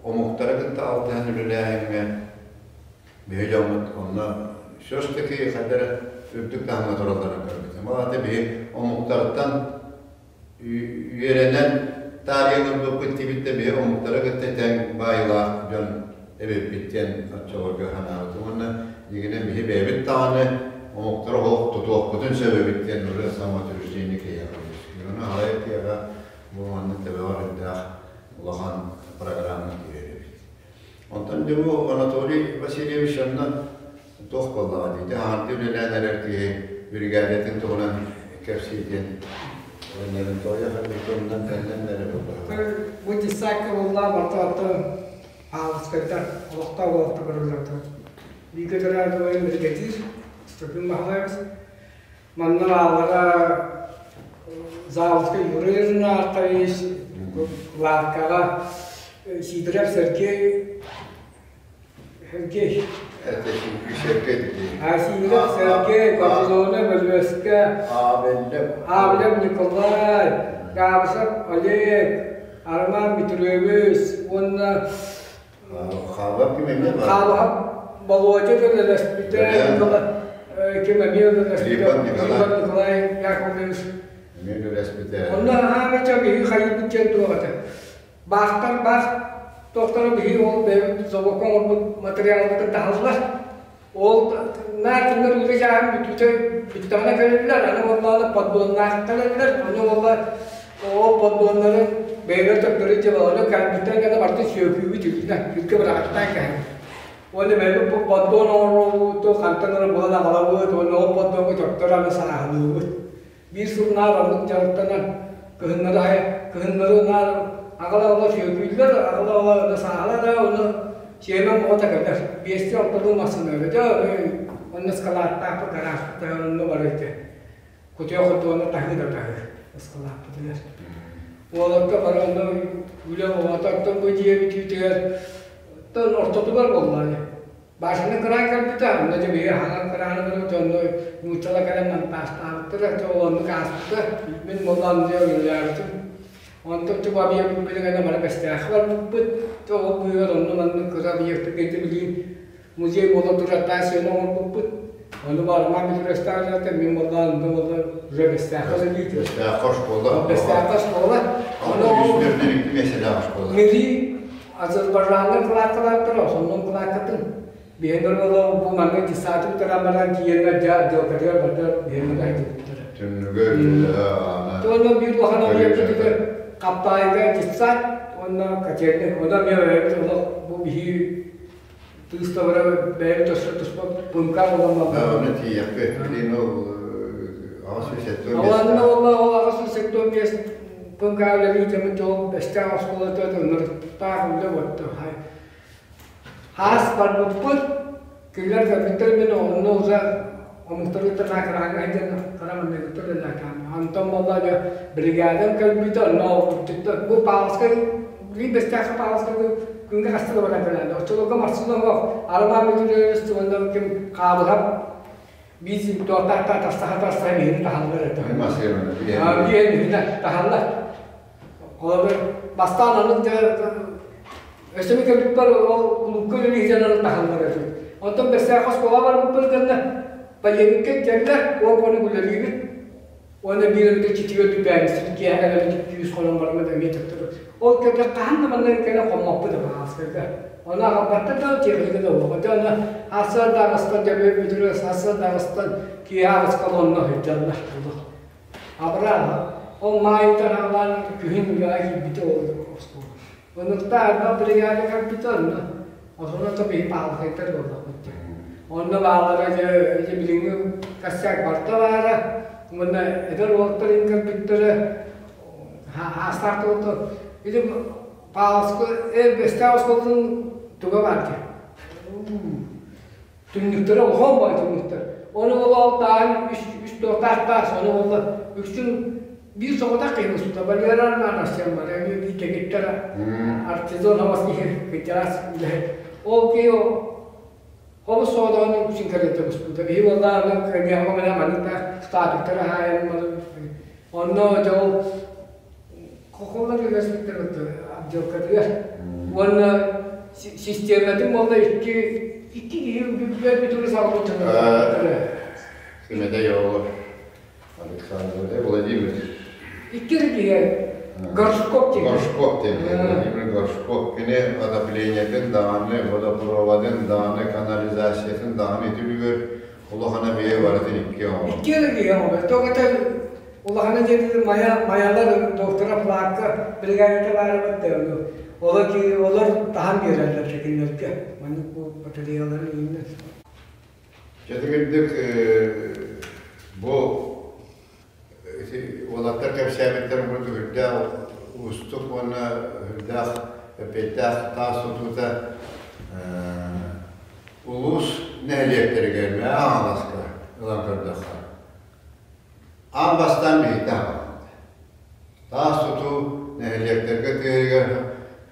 омуктары кытта алтыһан үлэлээһиҥҥэ биһи дьоммут онно все-таки хайдара үрдүк таһымҥа туралларын көрбүтүм. Ол аата биһи омуктартан үөрэнэн таарыйан ылбыппыт диэбит да биһи омуктары кытта тэҥ баайыылаах дьон эбиппит диэн оччолорго санаабытым уонна дьиҥинэн биһи бэйэбит даҕаны омуктары олох тутуохпутун сөп эбит диэн уже самоутверждение киһиэхэ үөскүүр. Ону аҕай киһиэхэ бу маннык төбөҕө үрдээх улахан программа киирэр эбит. Онтон дьэ бу Анатолий Васильевич онно туох буоллаҕа дии, хаһаанты үлэлээн эрэр киһи биригээдэтин туһунан кэпсии диэн өннөрүн тоҕуйа тылынан тэллэн эрэ буоллаҕа. Бу десятка буолла барыта оттон Павловскайдар олохтоох уолаттар барыллар. Бииргэ төрөөбүт убайым бригадир Степан Баһылаевич. Манна бааллара Заводскай Юрий Ринатович, Ларкаҕа Сидоров Сергей Сергей. Это Сергей. Сидоров Сергей, Гордона Бөлүөскэ, Авлев Николай, Габышев Олег, Роман Петрович уонна Хаалап ким эмиэ бар. Хаалап Болуодьа үлэлэспитэ, ким эмиэ үлэлэспитэ, Николай Николай Яковлевич. Эмиэ үлэлэспитэ. Онно аһаамача биһиги хайыыбыт диэн туох этэ. Баахтар баах тохторо биһиги ол бэйэбит собуокка оҥорбут материалбытын таһаллар. Ол наар кинилэр үлэ дьааһын бүтүүтэ бүттэҕинэ кэлэллэр, аны уоллааны поддоннаах кэлэллэр, ону уолла ол поддоннары бэйэлэр төттөрү дьабалары кэлбиттэр гына барыта сүөкүүбүт үрдүнэ, үргэ быраҕаттаан кэһэн. Уонна бэйэбит бу поддон оҥоруубут, хантан эрэ булан аҕалабыт, уонна ол поддоҥҥа төттөрү аны сааһылыыбыт. Биир сыл наар оннук дьарыктанан, кыһыннары аһай, кыһыннары наар аҕала-аҕала сүөкүүллэр, аҕала-аҕала сааһылар ону сиэмэм оҕото кэлэр. Биэстии алталыы массыына дьэ онно ыскалааттаахпыт, гаражпыт онно барар этэ. Кутуйах хотуона таһыы да таһыы ыскалааппытыгар. Уолатта бары онно үлэ оҕото оттон бу дьиэ бүтүүтүгэр оттон ортотугар буоллаҕа Башаны кыраан кэлбитэ, онно дьэ биһиги хаҥан кырааны көрбүт, онно нууччалар кэлэн монтажтаабыттара, дьэ ол оннук ааспыта. Мин буоллаан дьэ үлэлээбитим. Онтон чугу объект билигин бары Бэстээххэ барбыппыт. Дьэ ол быыһыгар онно маннык кыра объектарга ити билигин музей буола турар таас сыана оҥорбуппут. Ону барымаан Петростаах мин буоллаан онно буолла уже Бэстээххэ үлэлиитим. Бэстээххэ оскуола. Бэстээххэ оскуола. Ону ол миэсэлээх оскуола. Мири Азербайджаннар кылааккалааттар, соннун кылааккатын. Биһиэннэр буолла бу манна десанты бүтэрэн баран тиийэннэр дьэ отделкатыгар барда биһиэннэр айдыбыттара. Түннүгэ үлэлэһэ аана. Уонна биир улахан объектытыгар Хаптаайга детсад уонна котельный. Онно эмиэ бэйэбит олох бу биһи тыыстабара бэйэбит өссө туспа пунка буолан Да, онно тиийэхпит. Билин ол 875 Онно уонна ол 875 пунка үлэлиитэммит ол Бэстээх оскуолата ынырыктаах үлэ буолта. Хаас барбыппыт, кинилэр көрбүттэр мин онно уже омуктары кытта кыраҥа сылдьан хара манныгыттар үлэлээтэҕим. Онтон буолла дьэ бригадам кэлбитэ, онно ол бу Павловскай биир Бэстээххэ Павловскайга күҥҥэ хаста да баран кэлээни. Оччолорго массыына суох, Арбаа Петрович уонна ким Хаабыһап биир туортаахтаах тастаха-тастаха биһини таһаллар этэ. Биһини биһини таһаллар. Холобур, бастаан оннук дьэ өссө би кэлбиппэр ол кулуупка үлэлии сылдьан аны таһаллар этэ. Онтон Бэстээххэ оскуола барбыппын кэннэ полемикка илдьэллэр, уон хонук үлэлиибит. Уонна биир эмитэ читигэ дүпээнистибит киэһэ кэлэбит күүс хонон бараммыт эмиэ төттөрү. Ол кэмҥэ хаһан да манна кэлэн хоммоппут Абаҕааскайга. Ону аҕалбаттар да техника да уоҕа. Дьэ онно сарсыарда аҕыстан дьэ бүтүрэ сарсыарда аҕыстан киэһэ аҕыска онно сылдьаллар. Абыраан ол маайыттан аҕалаан күһүн үлэҕэ киирбитэ ол оскуола. Оннукта арба бригада кэлбитэ онно. Онно то биһи паалкайдар буоллахпыт. Онно баалара дьэ ити билиҥҥи косяк барыта баара. Уонна эдэр уолаттар иҥ кэлбиттэрэ аастаах туолта. Ити Павловска Бэстээх оскуолатын туга баар дии. Түннүктэрэ улахан баҕайы түннүктэр. Ону ол таһын үс үс туортаах таас, ону уолла үксүн биир соҕотох киһи устута Валера Романович бар, эмиэ биир кэгиттэр артизан хабас киһи кырдьаҕас үлэһит. Ол киһи хобус соҕотоҕун үксүн кэриэтэ буспута. Биһи уоллаах аны кыанньаҕа мене маннык да статуктары хаайан онно дьэ ол хохоллар үлэспиттэр отделкатыгар уонна систиэмэтин буолла икки икки киһи бүтүрү салгыччылар. Кимэтэй оҕолор? Александр Владимир. Икки киһи Горшков диэн. Горшков диэн. Владимир Горшков. Кини отоплениетын даҕаны, водопроводын даҕаны, канализациятын даҕаны ити үлүгэр улахан эмиэ барытын икки оҥорбут. Икки киһи оҥорбут. Тоҕо улахана диэн мая маялар доктора Плакка бригадата баар эбит Олор олор таһан биэрэллэр кинилэргэ. Маннык бу батареялары иҥнэр. Дьэ бу уолаттар кэпсээбиттэрин курдук үрдээх уустук уонна үрдээх эппиэттээх таас тутуута улуус нэһилиэктэригэр Мэҥэ Хаҥаласка ылан көрдөххө аан бастаан биһиккэ аҕалбыт. Таас тутуу нэһилиэктэргэ тыырыгар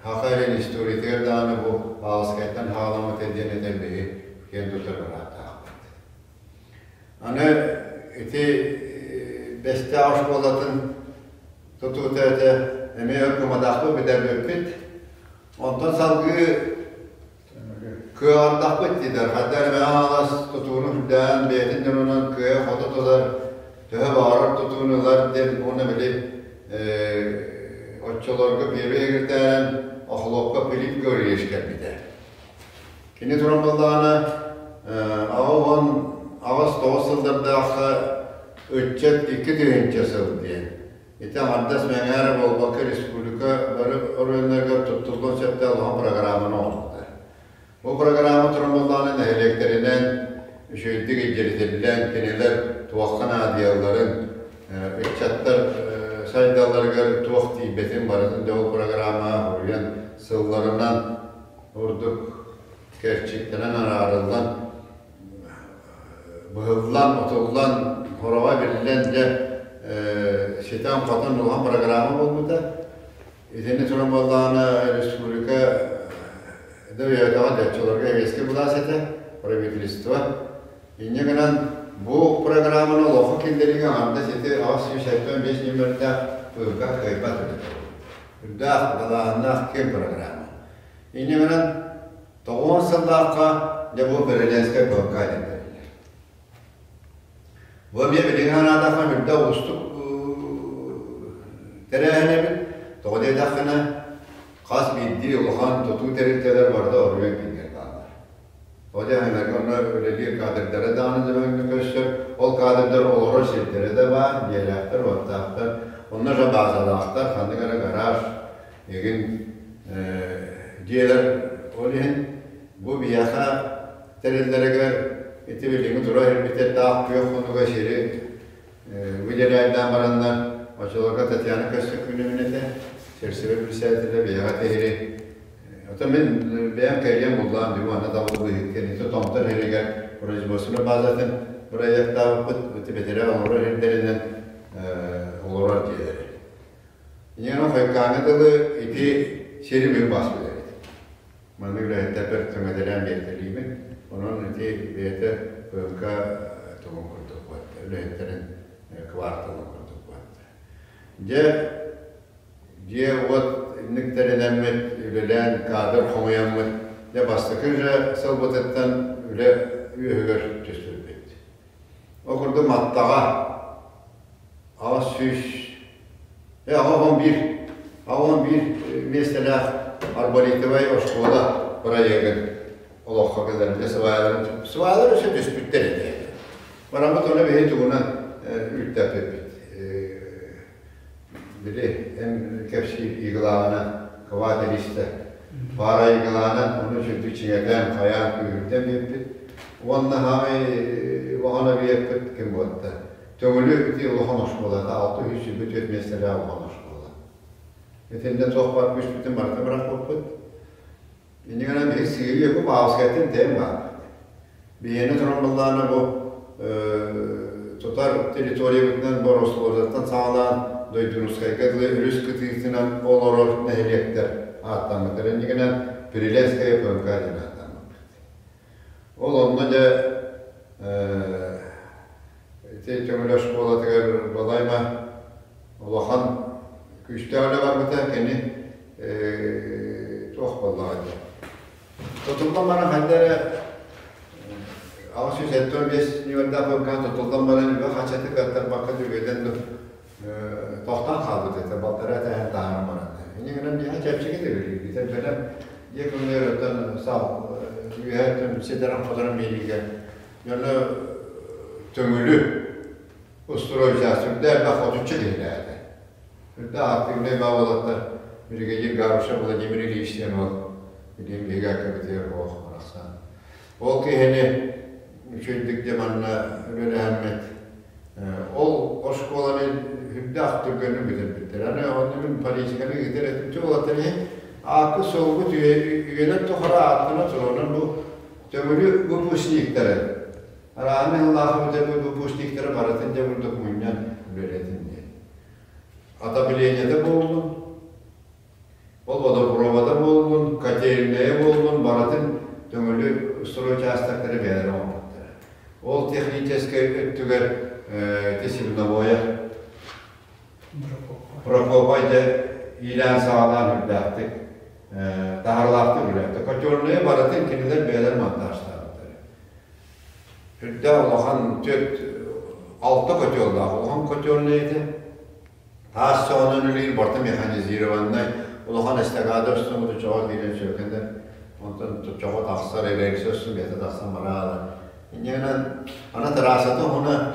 Саха эрин историятыгар даҕаны бу Павловскайтан хаҕаламмыта диэн этэн биһи киэн тутар бырааттаахпыт. Аны ити Бэстээх оскуолатын тутуута этэ эмиэ өр гымматахпыт бүтэрбиппит. Онтон салгыы Кыаҕырдахпыт диэтэр, хайда эрэ Мэҥэ Хаҥалас тутууну үрдээн, бэйэтин дьонунан кыайа-хото тутар, төһө баҕарар тутууну ылар диэн уонна били оччолорго первый секретарь Охлопков Филипп Гаврильевич кэлбитэ. Кини туран буоллаҕына, 88 сыллардаахха ыччат 2000 сыл диэн Ити аҥардас мэҥэ эрэ буолбакка республика бары оройуоннарыгар туттуллуон сөптөөх улахан программаны оҥорбуттар. Бу программа турумуллаҕына нэһилиэктэринэн үчүгэйдик илдьиритиллэн, кинилэр туохха наадыйалларын, ыччаттар сайдалларыгар туох тиийбэтин барытын да ол программаҕа уруйан сылларынан ордук кэрчиктэнэн араарыллан быһыллан, отуллан, хороҕо биллэн дьэ ситэн-хотон улахан программа буолбута. Итини туран буоллаҕына республика да өйөөтөҕө дьаччыларга эбиэскэ былаас этэ, правительство. Инньэ гынан бу программаны олоххо киллэриигэ аҥардас ити 875 нүөмэрдээх ПК кыайбат эбит. Үрдээх, далааһыннаах киэҥ программа. Инньэ гынан Тоҕуон сыллаахха дьэ бу Бэрэдээскэй ПК диэн тэриллэр. Бу эмиэ билиҥҥи санаатахха үрдэ уустук тэрээһин эбит. Тоҕо диэтэххинэ, хас биирдии улахан тутуу тэрилтэлэр барыта оройуон киинигэр бааллар. Тоҕо диэтэххинэ, онно үлэлиир кадрдара даҕаны дөбөҥнүк көстөр, ол кадрдар олорор сирдэрэ да баар, дьиэлээхтэр, уоттаахтар, онно же баазалаахтар, ханнык эрэ гараж, Игин дьиэлэр ол иһин бу биһиэхэ тэриллэригэр ити билиҥҥи тура ирбитэрдээх күөх хонуга сири выделяйдаан бараннар оччолорго Татьяна Көстөкүүнүбүн этэ сельсовет председателэ биһиэхэ тиһири Ото мин бэйэм кэрийэн буллаан дии уонна табыллыыһык диэн ити Томтор иһигэр производственнай базатын бырайыактаабыппыт ити бэтэрээ олорор сирдэринэн олорор дьиэлэри. Инньэ хойуккааҥҥа дылы ити сири мин бас билэбит. Маннык үлэһиттэрбэр түҥэтэлээн биэртэлиибин. Онон ити бэйэтэ ПМК тугун курдук буолла, үлэһиттэрин кварталын курдук буолла. Дьэ, дьиэ-уот инник тэринэммит, үлэлээн, кадр хомуйаммыт, дьэ бастакы же сылбытыттан үлэ үөһүгэр түспүппүт. Ол курдук Маттаҕа 800 81 миэстэлээх арболитовай оскуола бырайыагын олоххо киллэрбитэ сыбаайаларын сыбаайалар өссө түспүттэр этэ. Бараммыт ону биһи тугунан үүттэппиппит. Били эн кэпсиир иглаана кватериста пара иглаанан ону сүрдүк чиҥэтэн хайаан күүһүрдэн биэрбит уонна хаамай улахан объекпыт ким буолта Төҥүлү ити улахан оскуолата 624 миэстэлээх улахан оскуола. Итиннэ туох бар күүспүтүн барыта бырахпыппыт. Инньэ гынан биһиги сыыйыы бу Павловскайтан тэйэн баарбыт. Биһиэнэ туран буоллаҕына бу тутар территориябытынан Борослуодаттан саҕалаан Дойдунускайга дылы өрүс кытыытынан олорор нэһилиэктэр ааттаммыттар. Инньэ гынан Приленская ПМК диэн ааттаммыппыт. Ол онно дьэ ити Төҥүлү оскуолатыгар балайма улахан күүстээх үлэ барбыта. Кини туох буоллаҕа дии. Тутуллан баран хайда эрэ 875 нүөмэрдээх ПМК тутуллан баран үбэ хачаты кыаттарбакка түгэтэн тохтоон хаалбыт этэ, балтараа этээһин таһааран баран. Инньэ гынан миэхэ чэпчэки да үлэлиирбитэ. Бэлэм дьиэ көҥүлүгэр оттон сал үөһэ өттүн ситэрэн-хоторон биэриигэ дьону Төҥүлү устуруой учаастак элбэх отучча киһилээх этэ. Үрдээх активнай баа уолаттар бригадир Габышев Владимир Ильич диэн уол билигин биһиги аккабытыгар оох барахсан. Ол киһини үчүгэйдик дьэ манна үлэлэһэммит ол оскуоланы үрдээх түргэнник бүтэрбиттэр. Аны онно мин политиканы ыытар этим. Чэ уолаттар иһин ааккыт-суолгут үйэлэр тухары ааттана туруонан бу Төҥүлү выпускниктары арааһын ыһыллаахы бүтэрбит выпускниктары барытын дьэ курдук мунньан үлэлэтин диэн. Отоплениета буоллун, ол водопровода буоллун, котельная буоллун, барытын Төҥүлү стройучаастактары бэйэлэрэ оҥорбуттара. Ол техническэй өттүгэр Тесимновоя Прокопай дьэ иилээн-саҕалаан үрдээхтик, таһарылаахтык үлэлээбитэ. Котельнайы барытын кинилэр бэйэлэрэ монтажтаабыттара. Үрдээх улахан түөрт алта котеллаах улахан котельнай этэ. Таас чоҕунан үлэлиир барыта механизированнай улахан эстакада устун чоҕо киирэн сүөкэнэр. Онтон чоҕо тахсар, эрэксэ устун бэйэтэ тахсан бараала. Инньэ гынан аны трассата уһуна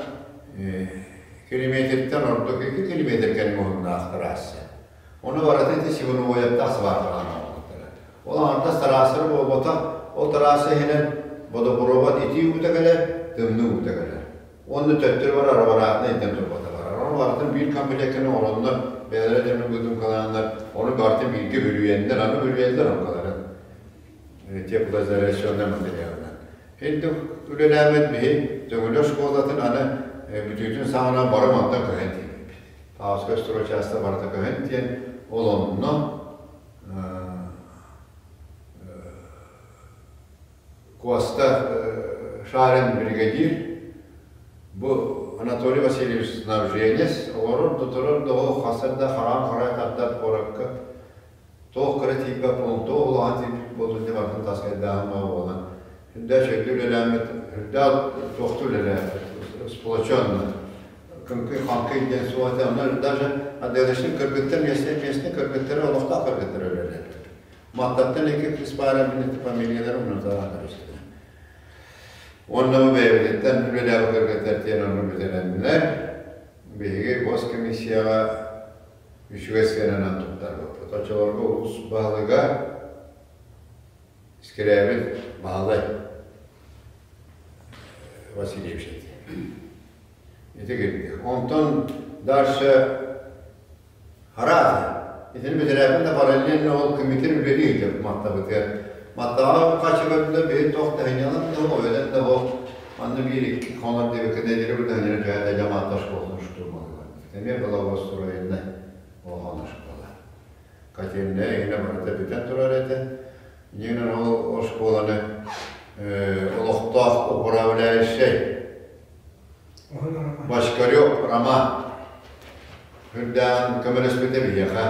километртэн ордук 2 километр кэриҥэ уһуннаах трасса. Ону барыта ити Сивановоевтаах сваркалаан оҥорбуттара. Ол аҥардас трассера буолбатах, ол трасса иһинэн водопровод итии уута кэлэр, тымныы уута кэлэр. Уонна төттөрү барар обратно илдьэн турбата барар. Ону барытын биир комплекканы оҥороннор, бэйэлэрэ дьону выдумкалааннар, ону барытын бииргэ бүрүйэннэр, аны бүрүйэллэр онкаларын теплоизоляционнай материалынан. Интик үлэлээбит биһи Төҥүлү оскуолатын аны бүтүүтүн саҕана бары мантан көһөн тиийбиппит. Павловскай стройчааста барыта көһөн тиийэн, ол онно Куоста Шарин бригадир, бу Анатолий Васильевич снабженец, олорор тутурар доҕо хасар да хараан харай тардар куоракка туох кыра тиийбэт буолан, туох улахан тиийбит буоллун дьэ барытын таскайдааһын баа буолан, үрдээх үчүгэйдик үлэлээммит, үрдээх туохтуу үлэлээбит, сплоченно, кыҥкый-хаҥкый диэн суох этэ, онно даже отделочный кыргыттар местные местные кыргыттары олохтоох кыргыттар үлэлээбит. Маттаттан икки кыыс баара мин фамилияларын умнуталаан көрүстүм. Уонна бу бэйэбититтэн үлэлээбит кыргыттар диэн онно бүтэрэннэр, биһиги госкомиссияҕа үчүгэй сыананан туттарбыппыт. Оччолорго улуус баһылыга Скрябин Баһылай Васильевич этэ. Ити кирдик. Онтон дальше Араас. Итини бүтэрээппин да параллельно ол кыммитин үлэлии ыытабыт маттабытыгар. Маттаҕа хачы көрдө биһи туох таһынньалан да ойдан да ол манна биир икки хонор диэбиккэ нэдиэлэ бытаһынньара түһээт да дьамаатта школатын штурмалыгар. Эмиэ благоустроеннай улахан школа. Котельная иһинэ барыта бүтэн турар этэ. Инньэ ол оскуоланы олохтоох управляющай Бочкарев Роман үрдээн көмөлөспүтэ биһиэхэ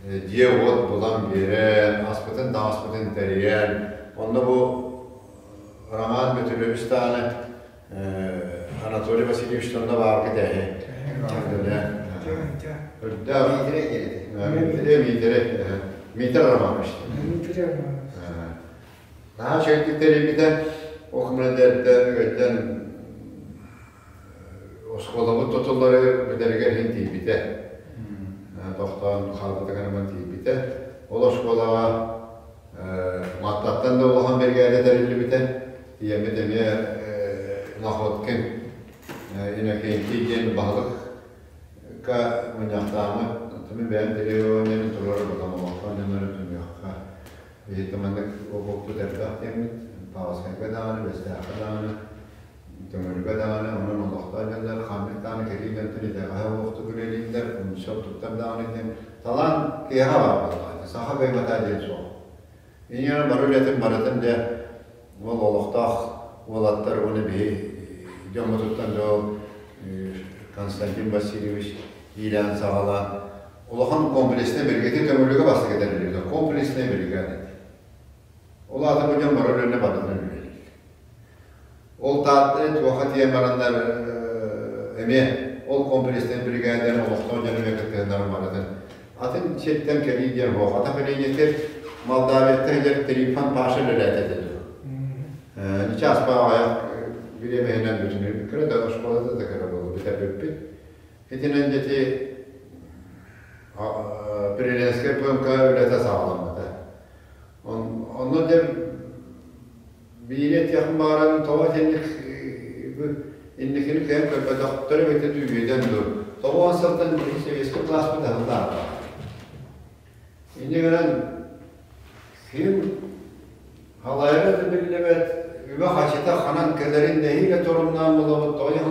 дьиэ-уот булан биэрэн, аспытын-таҥаспытын тэрийэн, онно бу Роман Бөтүрүөбүс даҕаны Анатолий Васильевич онно баарга тэһи. Үрдээх Миитэрэ Миитэрэ Миитэр Романович. Миитэрэ Романович. Наһаа үчүгэйдик тэрийбитэ. Ол кэмнэрдэ үгэттэн оскуолабыт тутуллары бүтэригэр иһин тиийбитэ. Тохтоон хаалбытыгар ыман тиийбитэ. Ол оскуолаҕа Маттаттан да улахан биригээдэ тэриллибитэ. Тиийэммит эмиэ Находкин Иннокентий диэн баһылыкка мунньахтааммыт. Мин бэйэм требованиены туруорар олохтоох дьоннору түмүөххэ. Биһиги маннык обуоппут элбэх диэммит, Павловскайга даҕаны, Бэстээххэ даҕаны, Төҥүлүгэ даҕаны, онон олохтоох дьоннор ханнык даҕаны кэлии дьонтон итэҕэһэ уохтук үлэлииллэр, умсар туттар даҕаны диэн талаан киһиэхэ баар буоллаҕа. Саха кыайбата диэн суох. Инньэ бары үлэтин барытын дьэ ол олохтоох уолаттар уонна биһи дьоммутуттан дьэ ол Константин Васильевич иилээн-саҕалаан улахан комплекснай бригада Төҥүлүгэ бастакы тэриллибитэ. Комплекснай бригада. Ол аата бу дьон бары үлэни барытын үлэлиир. Ол Таатта туохха тиийэн бараннар эмиэ ол комплекснай биригээдэ олохтоох дьон эмиэ кыттыһыннаран барытын атын сиртэн кэлии диэн суох. Ата билиҥҥитир Молдавияттан иһэр Трифон Паша үлэлээтэ этэ дуо? Ничаас аҕыйах бириэмэһинэн бүтүнү кыра да оскуолата да кыра буолла бүтэрбиппит. Итинэн дьэти Приленскэй ПМК үлэтэ саҕаламмыта. Онно дьэ биири этиэхпин баҕарабын, тоҕо итинник инникини кыайан көрбөтөхтөр эбитэ дуу, үөдэн дуу. 90 сылтан сэбиэскэй былааспыт аһыллаах. Инньэ гынан ким халайара да биллибэт, үбэ-харчыта ханан кэлэрин нэһиилэ торумнаан булабыт, тоҕо диэн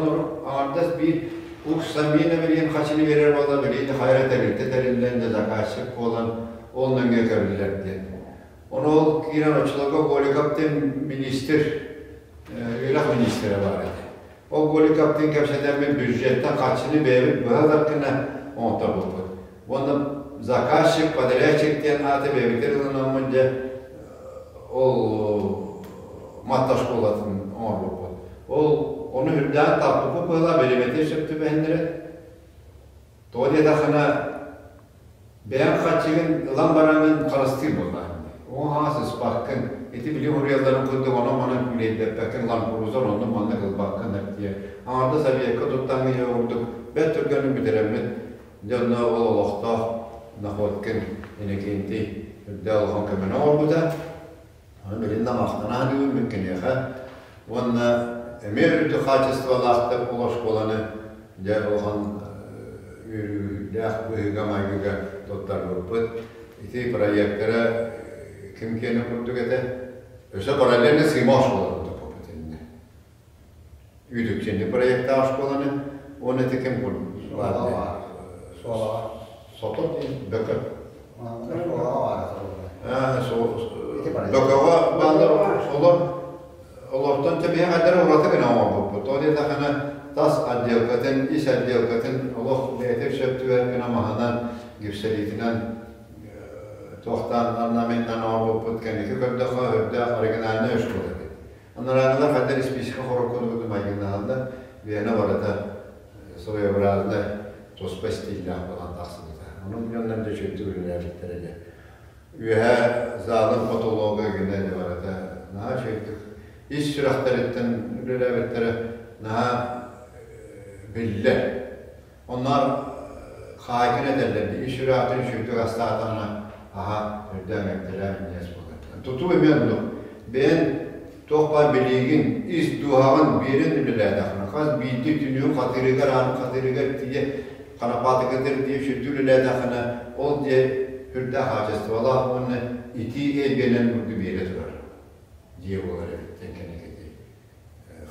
аҥардас биир Уксамина билигин хачыны биэрэр буолла, билигин хайра тэрилтэ тэриллэн да заказчик буолан ол нөҥүө кэбиллэр диэн. Ону ол киирэн оччолорго Голиков диэн министр, үөрэх министрэ баар этэ. Ол Голиковтыын кэпсэтэммин бюджеттан харчыны бэйэбит быһа ылар гына оҥотторбуппут. Уонна заказчик, подрядчик диэн ааты бэйэбитигэр ылынаммын дьэ ол Матта школатын оҥорбуппут. Ол ону үрдээн таппыппыт быһыылаах бириэмэтигэр сөп түбэһиннэрэн. Тоҕо диэтэххинэ Бэйэҥ хаччыгын ылан бараҥҥын харыстыыр буоллаҕыҥ дии. Оҥо сыспаккын, ити били уруйалларын курдук онон-манан күүлэйдэппэккин, ланкурузар оннук-маннык ылбаккын эртийэ. Аҥардас объекка туттаҥҥын ийэ курдук бэрт түргэнник бүтэрэммит, дьэ онно ол олохтоох Находкин Иннокентий үрдээх улахан көмөнү оҥорбута. Ону билин да махтана саныыбын мин киниэхэ. Уонна эмиэ үрдүк хаачыстыбалаахтык ол оскуоланы дьэ улахан үөрүүлээх быһыыга-майгыга туттарбыппыт. Ити проектора ким киэнэ курдук этэ. Өссө параллельно сыыма оскуолатын туппуппут иннэ. Үтүкчэнни проектаах оскуоланы уонна ити ким курдук? Суолаҕа. Суолаҕа. Сото диэн бөкө. Суолаҕа баара Бөкөҕө бааллар олор олортон тэбиһэ хайдары ураты гына оҥорбуппут. Ол диэтэххинэ тас отделкатын, ис отделкатын олох бэйэтэ сөп түбэһэр гына маһынан, гипсэлиитинэн туохтаан орнаментынан оҥорбуппут. Кэнники көрдөххө үрдээх оригинальнай оскуола эбит. Анараанылар хайдах испиискэ хороккунугутун майгыннаһаллар, биэнэ барыта своеобразно туспа стиллээх буолан тахсыбыта. Онон дьоннор да үчүгэйдик үлэлээбиттэр этэ. Үөһээ залын потолога гинэ дьэ барыта наһаа үчүгэйдик ис сүрэхтэриттэн үлэлээбиттэрэ наһаа биллэр. Онноор хаайкын этэллэр дии, ис сүрэхтэн үчүгэйдик астаатаҕына аһа үрдээн эмтэлээх минньигэс буолар. Тутуу эмиэ оннук. Бэйэн туох баар билиигин, ис дууһаҕын биэрэн үлэлээтэххинэ, хас биирдии түнүгүн хатыырыгар, аанын хатыырыгар тиийэ, ханапаатыгар тиийэ үчүгэйдик үлэлээтэххинэ, ол дьиэ үрдээх хаачыстыбалаах уонна итии эйгэнэн бурду биэрэ турар дьиэ буолар эбит диэн кэнникити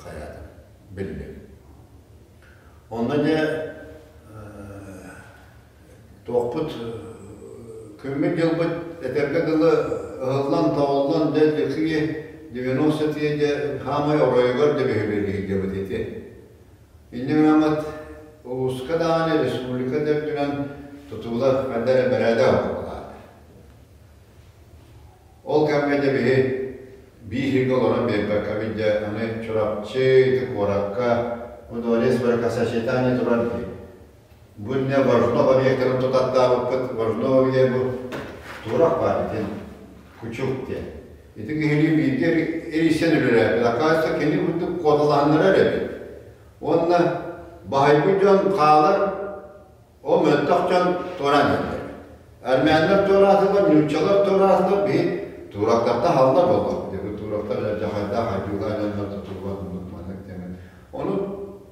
хайаатым биллим. Онно дьэ туохпут күммүт-дьылбыт этэргэ дылы ыһыллан-тоҕуллан дьэ ликии 90 дьэ хаамай оройугар дэбиһибилиһийгэбит ити. Инньэ гынаммыт улууска даҕаны республика да үрдүнэн тутуулар ханна эрэ бэрээдэк оҥоһуллаата. Ол кэмҥэ дьэ биһи биир сиргэ олорон биэрбэккэбит дьэ аны Чурапчы ити куоракка бу дворец бракосочетания турар дии. Бу инньэ Важнов объектарын тутаттаабыппыт Важнов объект бу турах баар итин Кучук диэн. Ити киһилии бииргэ эрийсэн үлэлээбит. Оказывается, кини курдук куоталаһыннарар эбит. Уонна баһыйбыт дьон хаалар Ол мөлтөх дьон туораан иһэллэр. Армяннар туораатылар, нууччалар туораатылар, биһи туурактарта хаалла буоллахпыт. Бу туурактар дьахайдаах айдыылаах дьоннор тутуллан оннук маннык диэн. Ону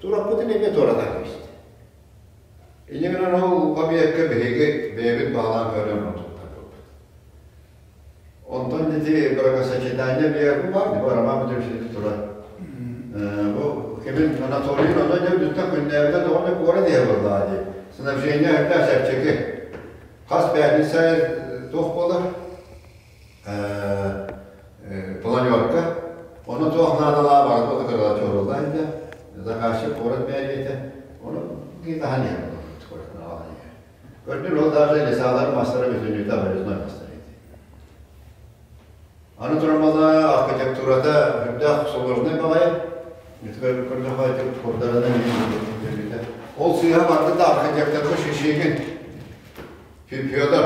туураппытын эмиэ туоратан кэбистэ. Инньэ гынан ол объекка биһиги бэйэбит баалаан көрөн туттарбыппыт. Онтон ити бракосочетание объекты баар, бу Роман Петрович турар. Бу кимин Анатолий онно дьэ бүттэ күннээбитэ тоҕо не куора диэ буоллаҕа дии. Снабжение үрдээх чэпчэки. Хас пятница туох буолар? Планерка. Ону туох наадалаах барыта кырала чорулла иһдэ. Заказчик куорат мээрийэтэ. Ону таһан иһэр буолар. Көрдүн ол даже лесалар мастара бүтүннүүтэ обрезной мастар ити. Аны туран архитектурата үрдээх сложный баҕайы. Ол сыыһа барда да архитекторга Шишигин Федор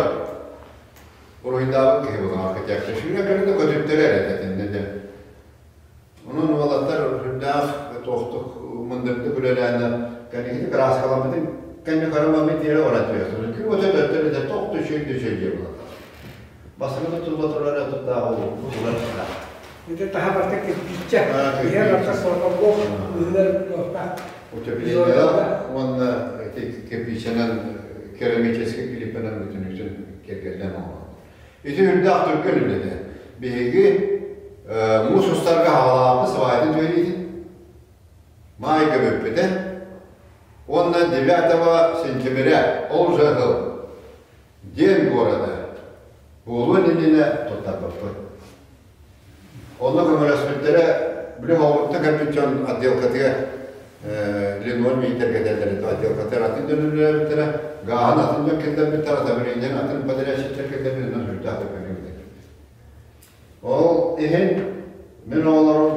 уруһуйдаабыт киһи буолан архитектор. Сүүрэ көрүнэ көтүттэрэ эрэ этиннэ дэ. Онон уолаттар сүрдээх туохтук мындырдык үлэлээннэр кэнникити кырааскаламмытын кэннэ көрөн тиэрэ баран түһэр. Күн өтө төттөрү да тох түшүй түшүй диye буолар. Басыгы тутулла турар туттааҕы улар. Ити таһа барта кирпииччэ. Иһэ барта сорҕоллоох ыһылар туохтаах. Утепление уонна кирпииччэнэн керамический клиппенэн бүтүнүтүн кэргэллэн оҥорор. Ити үрдээх түргэн үлэтэ. Биһиги муус устарга хаалааппыт свайдын түһэриитин маайга бүппүтэ. Уонна 9 сентября ол же сыл День города буолуон иннинэ туттарбыппыт. Онно көмөлөспүттэрэ били Хоҕурта кэлбит дьон отделкатыгар линоль миитэргэтэллэрин отделкатыгар атын дьон үлэлээбиттэрэ, гааһын атын дьон киллэрбиттэр, отоплениен атын подрядчиктар киллэрбит, онон сүрдээх көмөлүүр Ол иһин мин оҕолорум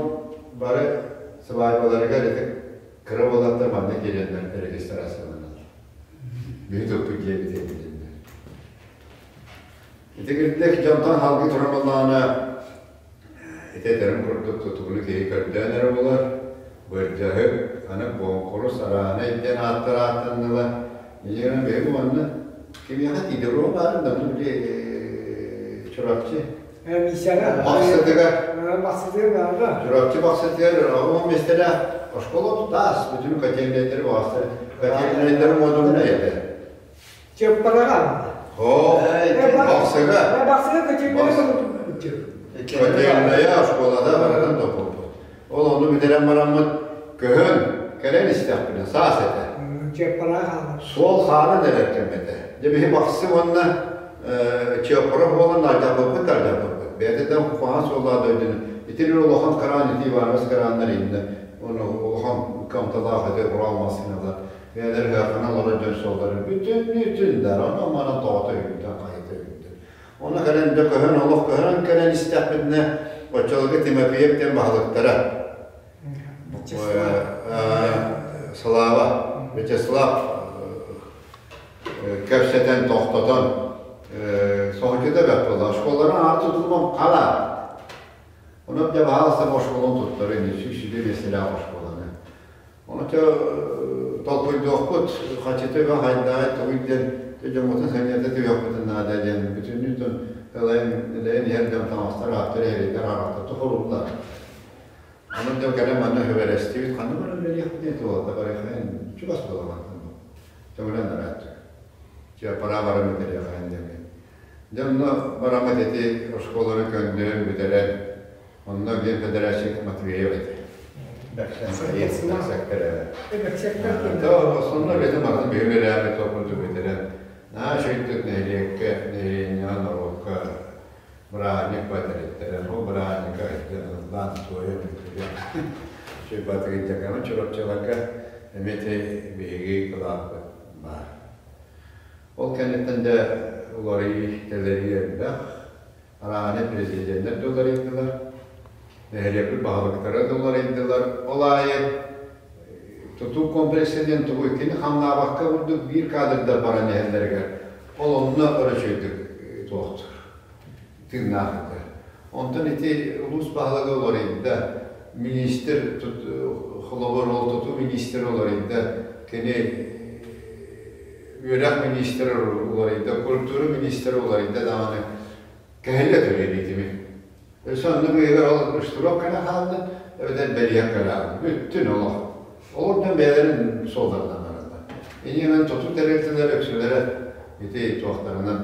бары сыбаайбаларыгар ити кыра уолаттар манна киирэннэр регистрацияланаллар. Биһи туппут дьиэбит этилиннэр. Ити кирдик дьонтон халгы туран буоллаҕына ити этэрим курдук тутууну киһи көрдөөн эрэ булар. Бырдьаһык, аны куонкурус араана диэн ааттар ааттаннылар. Инньэ биһиги манна кимиэхэ тиийдэ баарын да били Чурапчы Миссияга Бахсытыгар Бахсытыгар баарда. Чурапчы Бахсытыгар оҕо миэстэлээх оскуола таас бүтүн котельнайдары баҕастар котельнайдары модульнай этэ. Чыппараҕа. О, Бахсыга. Бахсыга котельнайы Котельная оскуолада барытын топпуппут. Ол ону бүтэрэн бараммыт көһөн кэлэн истэхпинэ саас этэ. Чыппараҕа. Суол хаанан эрэр кэм этэ. Дьэ биһи Бахсы уонна Чыаппара буолан алдьаппыппыт да алдьаппыппыт. Бэйэтиттэн куһаҕан суоллаах дойдуну итирир улахан караан ити Иванович карааннар иннэ уонна улахан кыамталаах ити Урал массыыналар бэйэлэр ыарахана олорор дьон суолларын бүтүннүүтүн да онон-манан тоҕото үүнтэн хайыта үүнтэн. Онно кэлэн дьэ көһөн олох көһөн кэлэн истэхпитинэ оччолорго Тимофеев диэн баһылыктара Слава Вячеслав кэпсэтэн тохтотон соһуччу да бэрт буолла. Оскуолаларын аат тутулмам хала. Онон дьэ баһаалыста оскуоланы туттар ини 125 миэстэлээх оскуоланы. Ону толкуйдуохпут, хачыты ба хайдаай тугуй диэн дьоммутун сэниэтэ түһүөхпүтүн наада диэн бүтүннүү ылайын илэйин иһэр дьон таҥастар ааттар иһэрийдэр аҕаттар тухуруллар. Онон дьэ кэлэн манна хүбэлэстибит, ханна баран үлэлиэхпитий туолата барыахайын чугас буоламантан төҥүлэн барааччы. Чэ, пора баран бүтэриэхэйин диэммит. Дьэ онно бараммыт ити оскуоланы көннөрөн бүтэрэн, онно генпэдэрээччик Матвеев этэ. Сонно үлэтин барытын биһи үлэлээбит топпуту бүтэрэн, наһаа үчүгэйдик нэһилиэккэ, нэһилиэнньэҕэ, норуокка бырааһынньык батэриттэрэ, ол бырааһынньыкка ыллаан, туойан, үҥкүүлээн үчүгэй батыгыйдаканы Чурапчыларга эмиэ ити биһиги кылааппыт баар. Ол кэнниттэн дьэ уларыйыы, тэлэрии элбэх. Арааны президеннэр да уларыйдылар, нэһилиэкпит баһылыктара да уларыйдылар. Ол аайы тутуу комплекса диэн тугуй, кини хамнаабакка курдук биир кадрдар баран иһэллэригэр ол онно өрөчүйдүк туохтур, тыыннаах этэ. Онтон ити улуус баһылыга уларыйда, министр холобур ол тутуу министрэ уларыйда, кини үөрэх министрэ уларыйда, культура министрэ уларыйда даҕаны кэһиллэ төрүөбүтүмү. Өссө онно быыһыгар ол штурок кэлэ хаалла, эбэтэр бэлиэх кэлэ хаалла. Бүттүн олох. Олордон бэйэлэрин суолларынан бараллар. Иннинэн тутуу тэрилтэлэр үксүлэрэ ити туохтарынан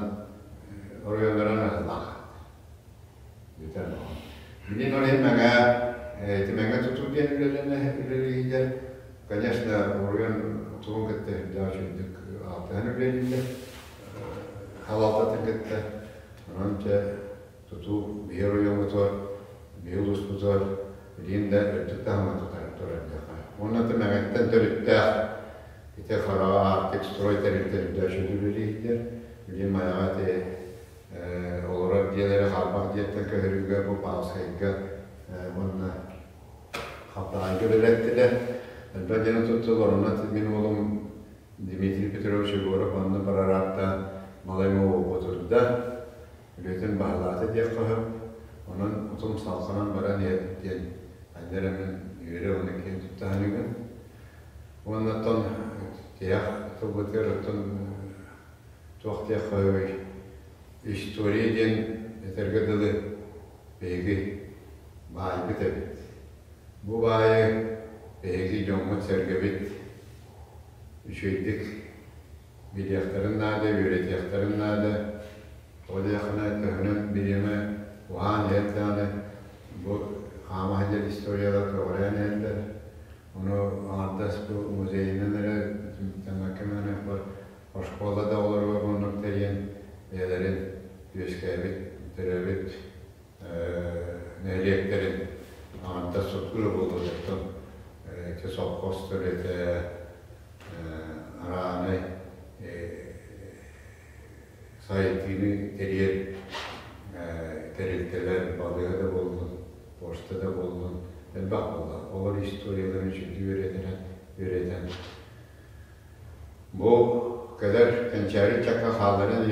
оройуоннарынан арыллаах. Бүтэр Билин ол иһин Мэҥэ ити Мэҥэ тутуу диэн үлэлэнэ үлэлииллэр. Конечно, оройуон тугун кытта үрдээх үчүгэйдик алтыһан үлэлииллэр. Халалтатын кытта. Онон чэ тутуу биһи оройуоммутугар, биһи улууспутугар билигин да үрдүк таһымҥа тутар турар диэххэ. Уонна да Мэҥэттэн төрүттээх ити Хараҕа Арктик строй тэрилтэ үрдээх үчүгэй үлэлииллэр. Билигин Майаҕа ити олорор дьиэлэри хаарбах дьиэттэн көһөрүүгэ бу Павловскайга уонна Хаптаҕайга үлэлэттилэр. Элбэх дьону туттулар. Онно мин уолум Дмитрий Петрович Егоров онно прорабтаан малай отурда. Үлэтин баһылаата диэххэ сөп. Онон утум салҕанан баран иһэр диэн анньар мин үөрэ уонна киэн тутта саныыбын. Уонна оттон тиһэх тылбытыгар оттон туох диэххэ сөбүй история диэн этэргэ дылы биһиги баайбыт эбит. Бу баайы биһиги дьоммут-сэргэбит үчүгэйдик билиэхтэрин наада, үөрэтиэхтэрин наада. Ол диэххинэ төһөнөн бириэмэ уһаан иһэр даҕаны бу хаама сылдьар историялар көҕүрээн иһэллэр. Ону аҥардас бу музейынан эрэ түмүктэммэккэ мээнэ оскуола да оҕолоругар оннук тэрийэн бэйэлэрин үөскээбит, төрөөбүт нэһилиэктэрин аҥардас сутгура буолуоттан ити сопхуос төрүтэ араанай сайдыыны тэрийэр тэрилтэлэр балыыһа да буоллун, почта да буоллун элбэх буолла. Олор историяларын үчүгдүү үөрэтэн, үөрэтэн Бу кэлэр кэнчээри ыччакка хаалларан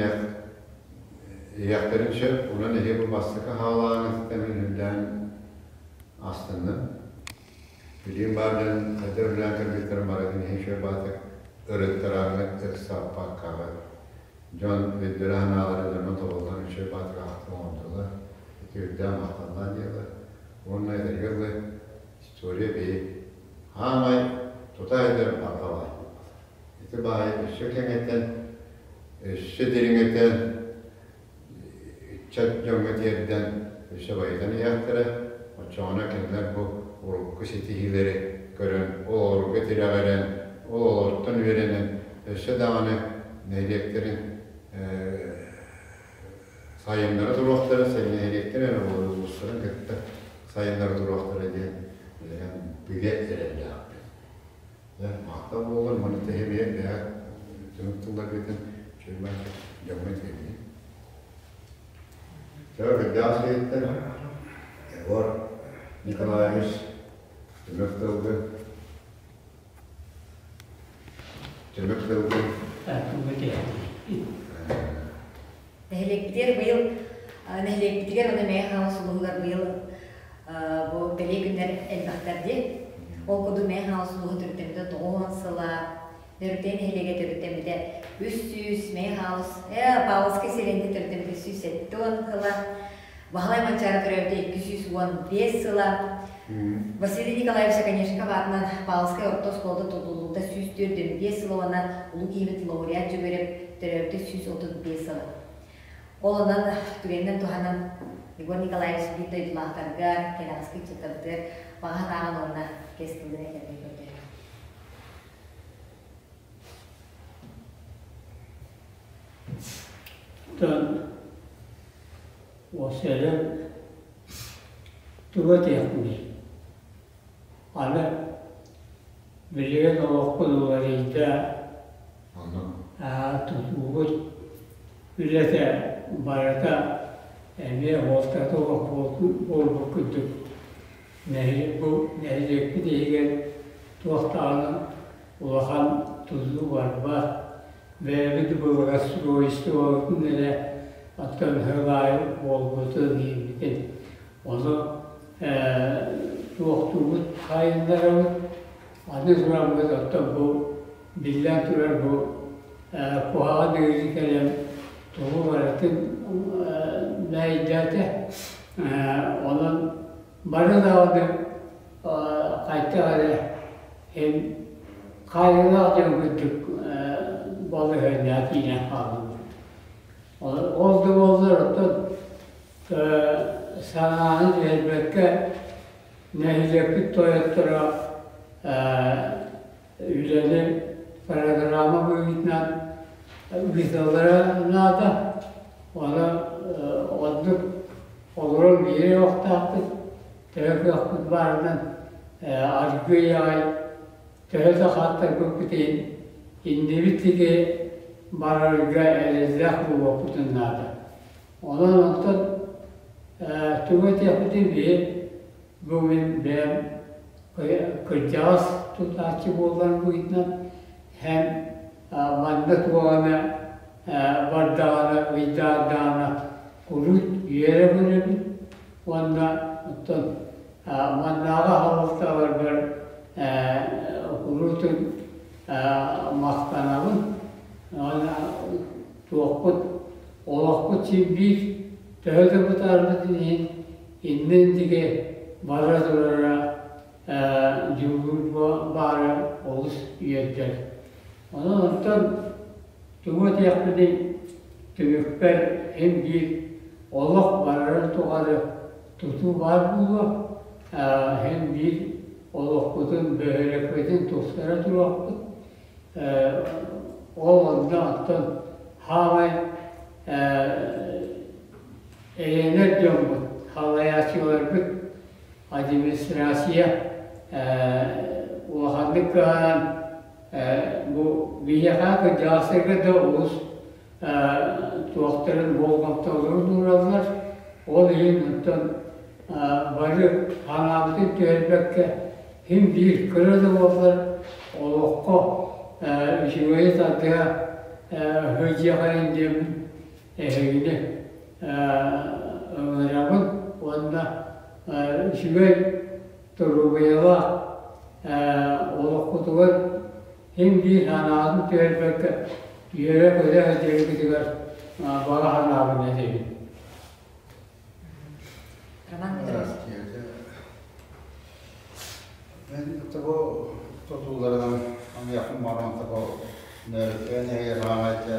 иһиэхтэрин сөп, онон эһиги бу бастакы хаалааҥҥытыттан үнүллээн астынным. Билигин баар дьон хайдах үлэлээн кэлбиттэрин барытын иһин үчүгэй баатык ырыттараҥҥыт ыксаппаккаҕыт. Дьон өйдөрө-санаалара дьоно тобуллан үчүгэй баатык аахтан оҥордулар. Ити үрдээх махталлаах дьыала. Уонна этэргэ дылы история биһи Хаамай тута иһэр барҕа баай. Ити баайы өссө кэҥэтэн, өссө дириҥэтэн, ыччат дьоҥҥо тиэрдэн өссө байытан иһиэхтэрэ. Оччоҕуна кинилэр бу урукку ситиһиилэри көрөн, ол олорго тирэҕирэн, ол олортон үөрэнэн, өссө даҕаны нэһилиэктэрин сайыннара туруохтара, нэһилиэктэр эрэ буолар улуустарын кытта сайыннара туруохтара диэн билигин бигэ эрэллээхпин. Дьэ, махтал буоллун, маны тэһибиэ бэйэ түмүк тылларгытын чуймай дьоҥҥо тиэрдиҥ. Чэ, кырдьаҕас киһиттэн Егор Николаевич түмүк тылгын түмүк тылгын Нэһилиэкпитигэр быйыл нэһилиэкпитигэр уонна Мэҥэ Хаҥалас улууһугар быйыл бу бэлиэ күннэр элбэхтэр дии. Ол курдук Мэҥэ Хаҥалас улууһа төрүттэммитэ 90 сыла, Нөрүтэй нэһилиэгэ төрүттэммитэ 300, Мэҥэ Хаҥалас, Павловскай сэлиэнньэ төрүттэммитэ 170 сыла, Баһылай Манчаары төрөөбүтэ 215 сыла, Василий Николаевич Оконешников аатынан Павловскай орто оскуолата тутуллубута 145 сыла уонна улуу киһибит лауреат Дьөгүөрэп төрөөбүтэ 135 сыла. Ол онон түгэнинэн туһанан Егор Николаевич биир дойдулаахтарга, кэнэҕэски ыччаттарбытыгар баҕа санааҕын уонна кэс тылгын этэргэ көрдөһөбүн. Оттон уопсайынан тугу этиэхпиний? Аны билигин олохпут уларыйда, тутуубут үлэтэ барыта эмиэ уолтата буолбут курдук бу нэһилиэкпит иһигэр туох даҕаны улахан тутуу барбат. Бэйэбит благоустройствобытын эрэ оттон сыл аайы буолбутун иһиммитин ону туохтуубут хайыннарабыт аны тураммыт оттон бу биллэн турар бу куһаҕан ыарыы кэлэн тугу барытын мэһэйдээтэ онон бары даҕаны хайдах эрэ эн хаайыылаах дьон курдук балаһыанньаҕа киирэн хааллыбыт. Ол да буоллар оттон санааны түһэрбэккэ нэһилиэкпит тойотторо үлэни программа быһыытынан ыыталлара наада. Ону оннук олорон биэриэ уохтаахпыт. Төһө кыахпыт баарынан аргыый аҕай төһө да хааттарбыппыт иһин иннибит диэки барарга эрэллээх буолуохпутун наада. Онон онтон тугу этиэхпитин биһи бу мин бэйэм Кырдьаҕас тутааччы буоллар быһыытынан һэм манна туоҕана бардаҕына ыйдаардаҕына куруук үөрэ көрөбүн уонна оттон маннааҕы аһылыктарбар куруутун махтанабын уонна туохпут олохпут син биир төһө да бытаарбытын иһин иннин диэки бара турара дьулуур баара олус үөрдэр. Онон онтон тугу этиэхпиний түмүкпэр һин биир олох барарын тухары тутуу баар буолуо, һин биир олохпутун, бөһүөлэкпитин тупсара туруохпут. Ол онно оттон хаамай эрэнэр дьоммут, халайааччыларбыт администрация улаханнык кыһанан бу биһиэхэ кырдьаҕастарга да олус туохтарын болҕомтолорун уураллар. Ол иһин оттон бары ханаабытын түһэрбэккэ син биир кыра да буоллар олоххо үчүгэйи тардыһа сылдьыахайын диэммин эһигини ыҥырабын уонна үчүгэй доруобуйалаах олоххутугар син биир санаатын түһэрбэккэ үөрэ-көтө сылдьаргытыгар баҕа санаабын этэбин. Роман Петрович. Мен того тутууларынан аныахым баран того нөрүккэ нэһиэ хаамайда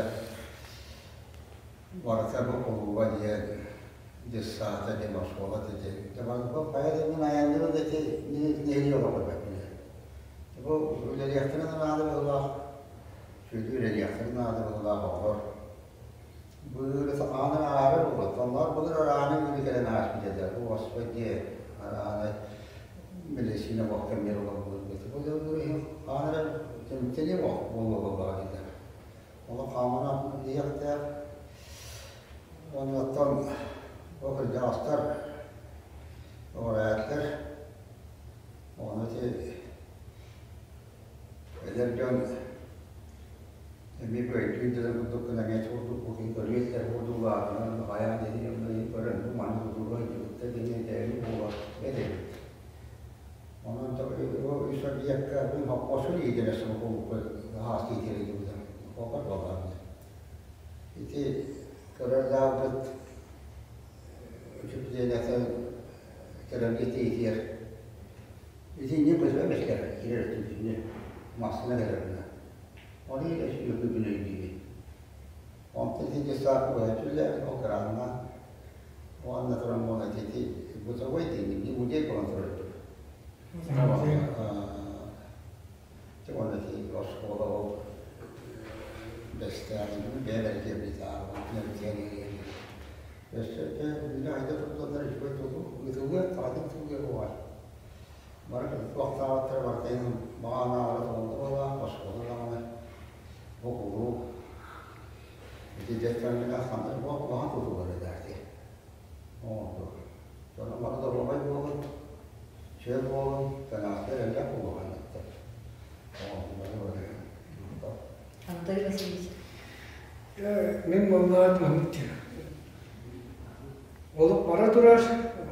Барыта бу кулууба диэн дьыссаата диэн оскуола диэн. Бу хайа да мин айанныбын да ити нэһилиэк олоҕор Бу үлэлиэхтэрин наада быһыылаах, сүдү үлэлиэхтэрин наада быһыылаах оҕолор. Былыр ааны ааҕар буолбат. Онноор былыр арааны үлэ кэлэн ааспыт этэ. Бу оспой диэ арааны медицина буолка мер олорбут. Бу дьон ааны эрэ түмүктэниэ буолуо буоллаҕа диэтэ. Олох хааман иһиэхтээх. Оннуттан бу кырдьаҕастар, оҕо ону ити эдэр дьон эмиэ өйдүүр дьон курдук гына эмиэ курдук бу киһи көрүө курдук улаатынан хайаан диэни көрөн бу маннык тутууга сылдьыбыттар диэн этээри буола этэбит. Онон үс объекка мин хоппосун иитэрэ суох хаас иитэрэ диэбитэ. Хоппот буоллаҕым. Ити көрөр даалбыт үчүгүйэнэтэ кэлэргэ тиийэр. Ити иннин көтүбэ бэскэр кирэр өттүн массына кэлэрбинэ. Оны өсү күн өйдүүбүн. Онтон ити десаак быһа ол кыраанна уонна туран буолан ити бытовой диэн музей буолан турар уонна ити оскуола ол бэстээҕин бэйэлэрэ өссө үлэ айда тутуллар үчүгэй тутуу ыытыллыа таҕатын тылга буолар бары туохтаабаттар барытын баҕанаалара толору буолла оскуола даҕаны бу кулууп ити дьэттэрминэ ханна бу улахан тутуулар этээти оҥордук дьоно бары доруобай буолун чөл буолун кэнэҕэстэр элбэх буолуоханнаттар Анатолий Васильевич. Мин буоллаҕа маннык Олох бара турар,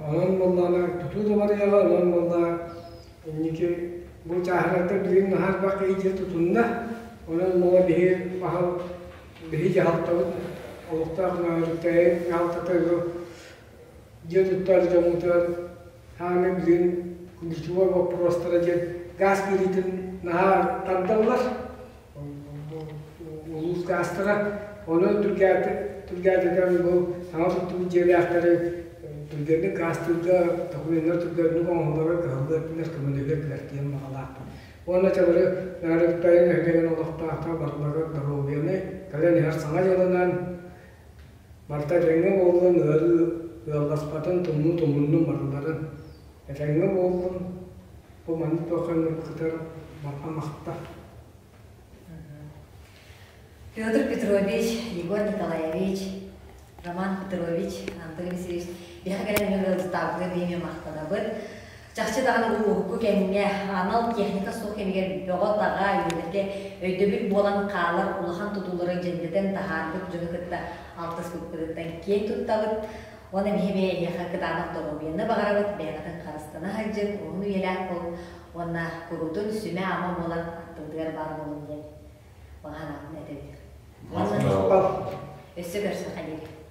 онон буоллаҕына тутуу да барыаҕа, онон буоллаҕа инники бу чааһынайдар билигин наһаа элбэх киһи дьиэ тутунна. Онон буола биһи баһыл биһи дьаһалтабыт олохтоох нөөрүктэйин дьаһалтата дьиэ туттар дьоммутугар хааны билигин ключевой боппуруостара диэн газ киириитин наһаа тардаллар. Улуус гаастара ону түргээтэтэн бу саҥа туттубут дьиэлээхтэри түргэнник гаастыырга докуменнар түргэнник оҥоһуллара кыһаллыа этилэр, көмөлөһүө этилэр диэн баҕалаахпын. Уонна чабыры Нарыктайын нэһилиэгин олохтоохторо барыларыгар доруобуйаны кэлэн иһэр саҥа дьылынан барыта этэҥҥэ буоллун, ыарыы ыалласпатын, тумнуу тумуннун барыларын этэҥҥэ буоллун. Бу маннык туохха кытар барҕа махтал. Петр Петрович, Егор Николаевич, Роман Петрович, Анатолий Васильевич, биһиэхэ кэлэн ыалдьытаабытыгар биһиги махтанабыт. Чахчы даҕаны бу уһуку кэмҥэ анал техника суох кэмигэр бөҕө-таҕа үйэлэргэ өйдөбүл буолан хаалар улахан тутуулары дьэндэтэн таһаарбыт дьону кытта алтыспыппытыттан киэн туттабыт. Уонна биһи бэйэ эһиэхэ кытаанах доруобуйаны баҕарабыт, бэйэҕитин харыстана сылдьыҥ, уһун үйэлээх буолун уонна куруутун сүмэ-ама буолан аттыбытыгар баар буолун диэн баҕа санаабын этэбит. Уонна өссө көрсүөххэ диэри.